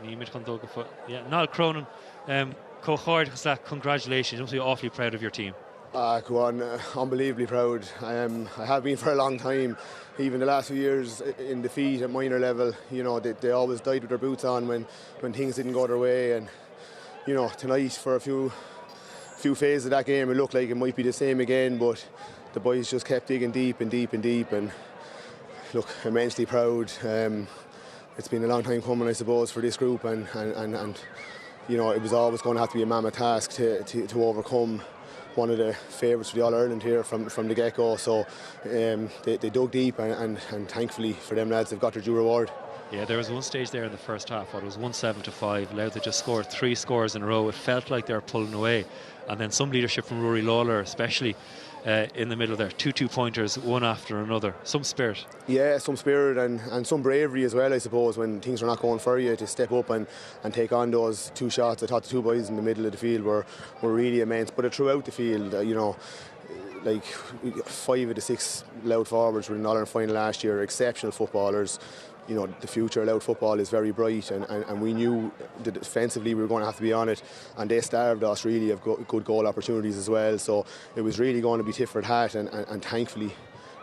nílimid chun dul go yeah, Niall Cronin, um, comhghairdeachas leat, congratulations, you must be awfully proud of your team. Ah, go on, unbelievably proud. Um, I have been for a long time, even the last few years in defeat at minor level, you know, they, they always died with their boots on when, when things didn't go their way. And, you know, tonight for a few few phases of that game, it looked like it might be the same again, but the boys just kept digging deep and deep and deep and look, immensely proud. Um, it's been a long time coming, I suppose, for this group and, and, and, and you know, it was always going to have to be a mammoth task to, to, to overcome one of the favourites for the All-Ireland here from, from the get-go. So um, they, they dug deep and, and, and thankfully for them lads, they've got their due reward. Yeah, there was one stage there in the first half, what it was 1-7 to 5, Louth had just scored three scores in a row. It felt like they were pulling away. And then some leadership from Rory Lawler, especially uh, in the middle there. Two two-pointers, one after another. Some spirit. Yeah, some spirit and, and some bravery as well, I suppose, when things are not going for you to step up and, and take on those two shots. I thought the two boys in the middle of the field were, were really immense, but throughout the field, uh, you know, like five of the six Louth forwards were in the All-Ireland final last year, exceptional footballers. You know, the future of Louth football is very bright, and, and, and we knew that defensively we were going to have to be on it, and they starved us really of go good goal opportunities as well. So it was really going to be tit for tat, and, and, and thankfully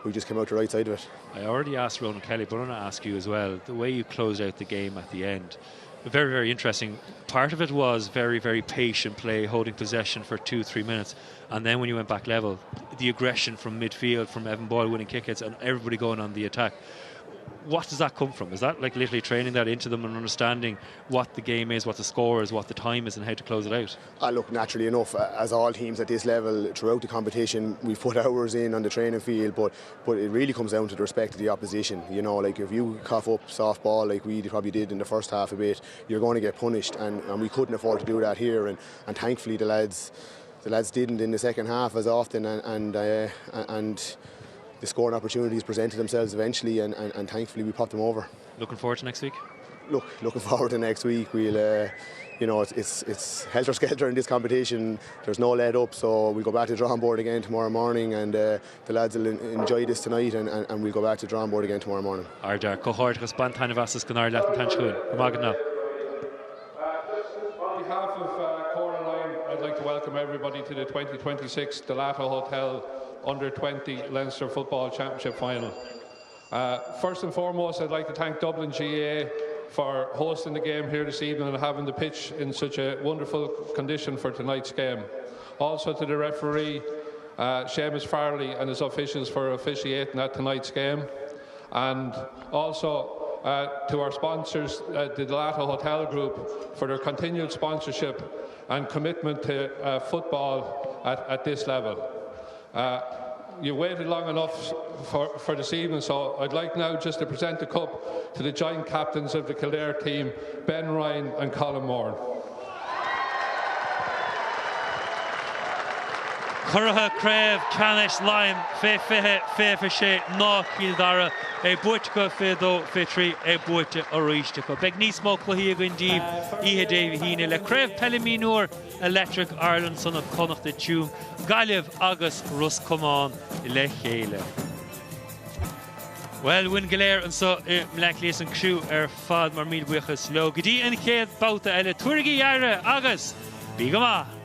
we just came out the right side of it. I already asked Ronan Kelly, but I want to ask you as well, the way you closed out the game at the end, very, very interesting. Part of it was very, very patient play, holding possession for 2-3 minutes. And then when you went back level, the aggression from midfield, from Evan Boyle winning kickouts and everybody going on the attack. What does that come from? Is that like literally training that into them and understanding what the game is, what the score is, what the time is and how to close it out? Uh, look, naturally enough, as all teams at this level throughout the competition, we put hours in on the training field, but but it really comes down to the respect of the opposition. You know, like if you cough up softball like we probably did in the first half a bit, you're going to get punished, and, and we couldn't afford to do that here. And, and thankfully, the lads the lads didn't in the second half as often, and and, uh, and the scoring opportunities presented themselves eventually, and, and, and thankfully we popped them over. Looking forward to next week. look, looking forward to next week. We'll, uh, you know, it's, it's, it's helter skelter in this competition. There's no let up, so we'll go back to the drawing board again tomorrow morning, and uh, the lads will enjoy this tonight, and, and, and we'll go back to the drawing board again tomorrow morning. Ardfhear, comhghairdeas bain taitneamh as is go n-éirí leat an tseachtain seo chugainn. Go maith agat now. On behalf of uh, Cora Line, I'd like to welcome everybody to the 2026 Delato Hotel Under 20 Leinster Football Championship Final. Uh, first and foremost, I'd like to thank Dublin GAA for hosting the game here this evening and having the pitch in such a wonderful condition for tonight's game. Also to the referee, uh, Seamus Farley and his officials for officiating at tonight's game. And also uh, to our sponsors, uh, the Delato Hotel Group, for their continued sponsorship and commitment to uh, football at, at this level. Uh, you waited long enough for, for this evening, so I'd like now just to present the cup to the joint captains of the Kildare team, Ben Ryan and Colin Moore. Curaithe Craobh Ceannais Laighean fé 20, 26 ná Cill Dara, é buaite acu 22, 23, é buaite arís acu. Beidh níos mó cluichí againn daoibh oíche Dé hAoine le Craobh Peile Mionúr Electric Ireland sna Connachta Tuaim, Gaillimh agus Ros Comáin le chéile. Bhuel, uainn go léir anseo i mBleá Cliath is an criú ar fad, mar míle buíochas leo. Go dtí an chéad babhta eile, tabhairigí aire agus bí go maith!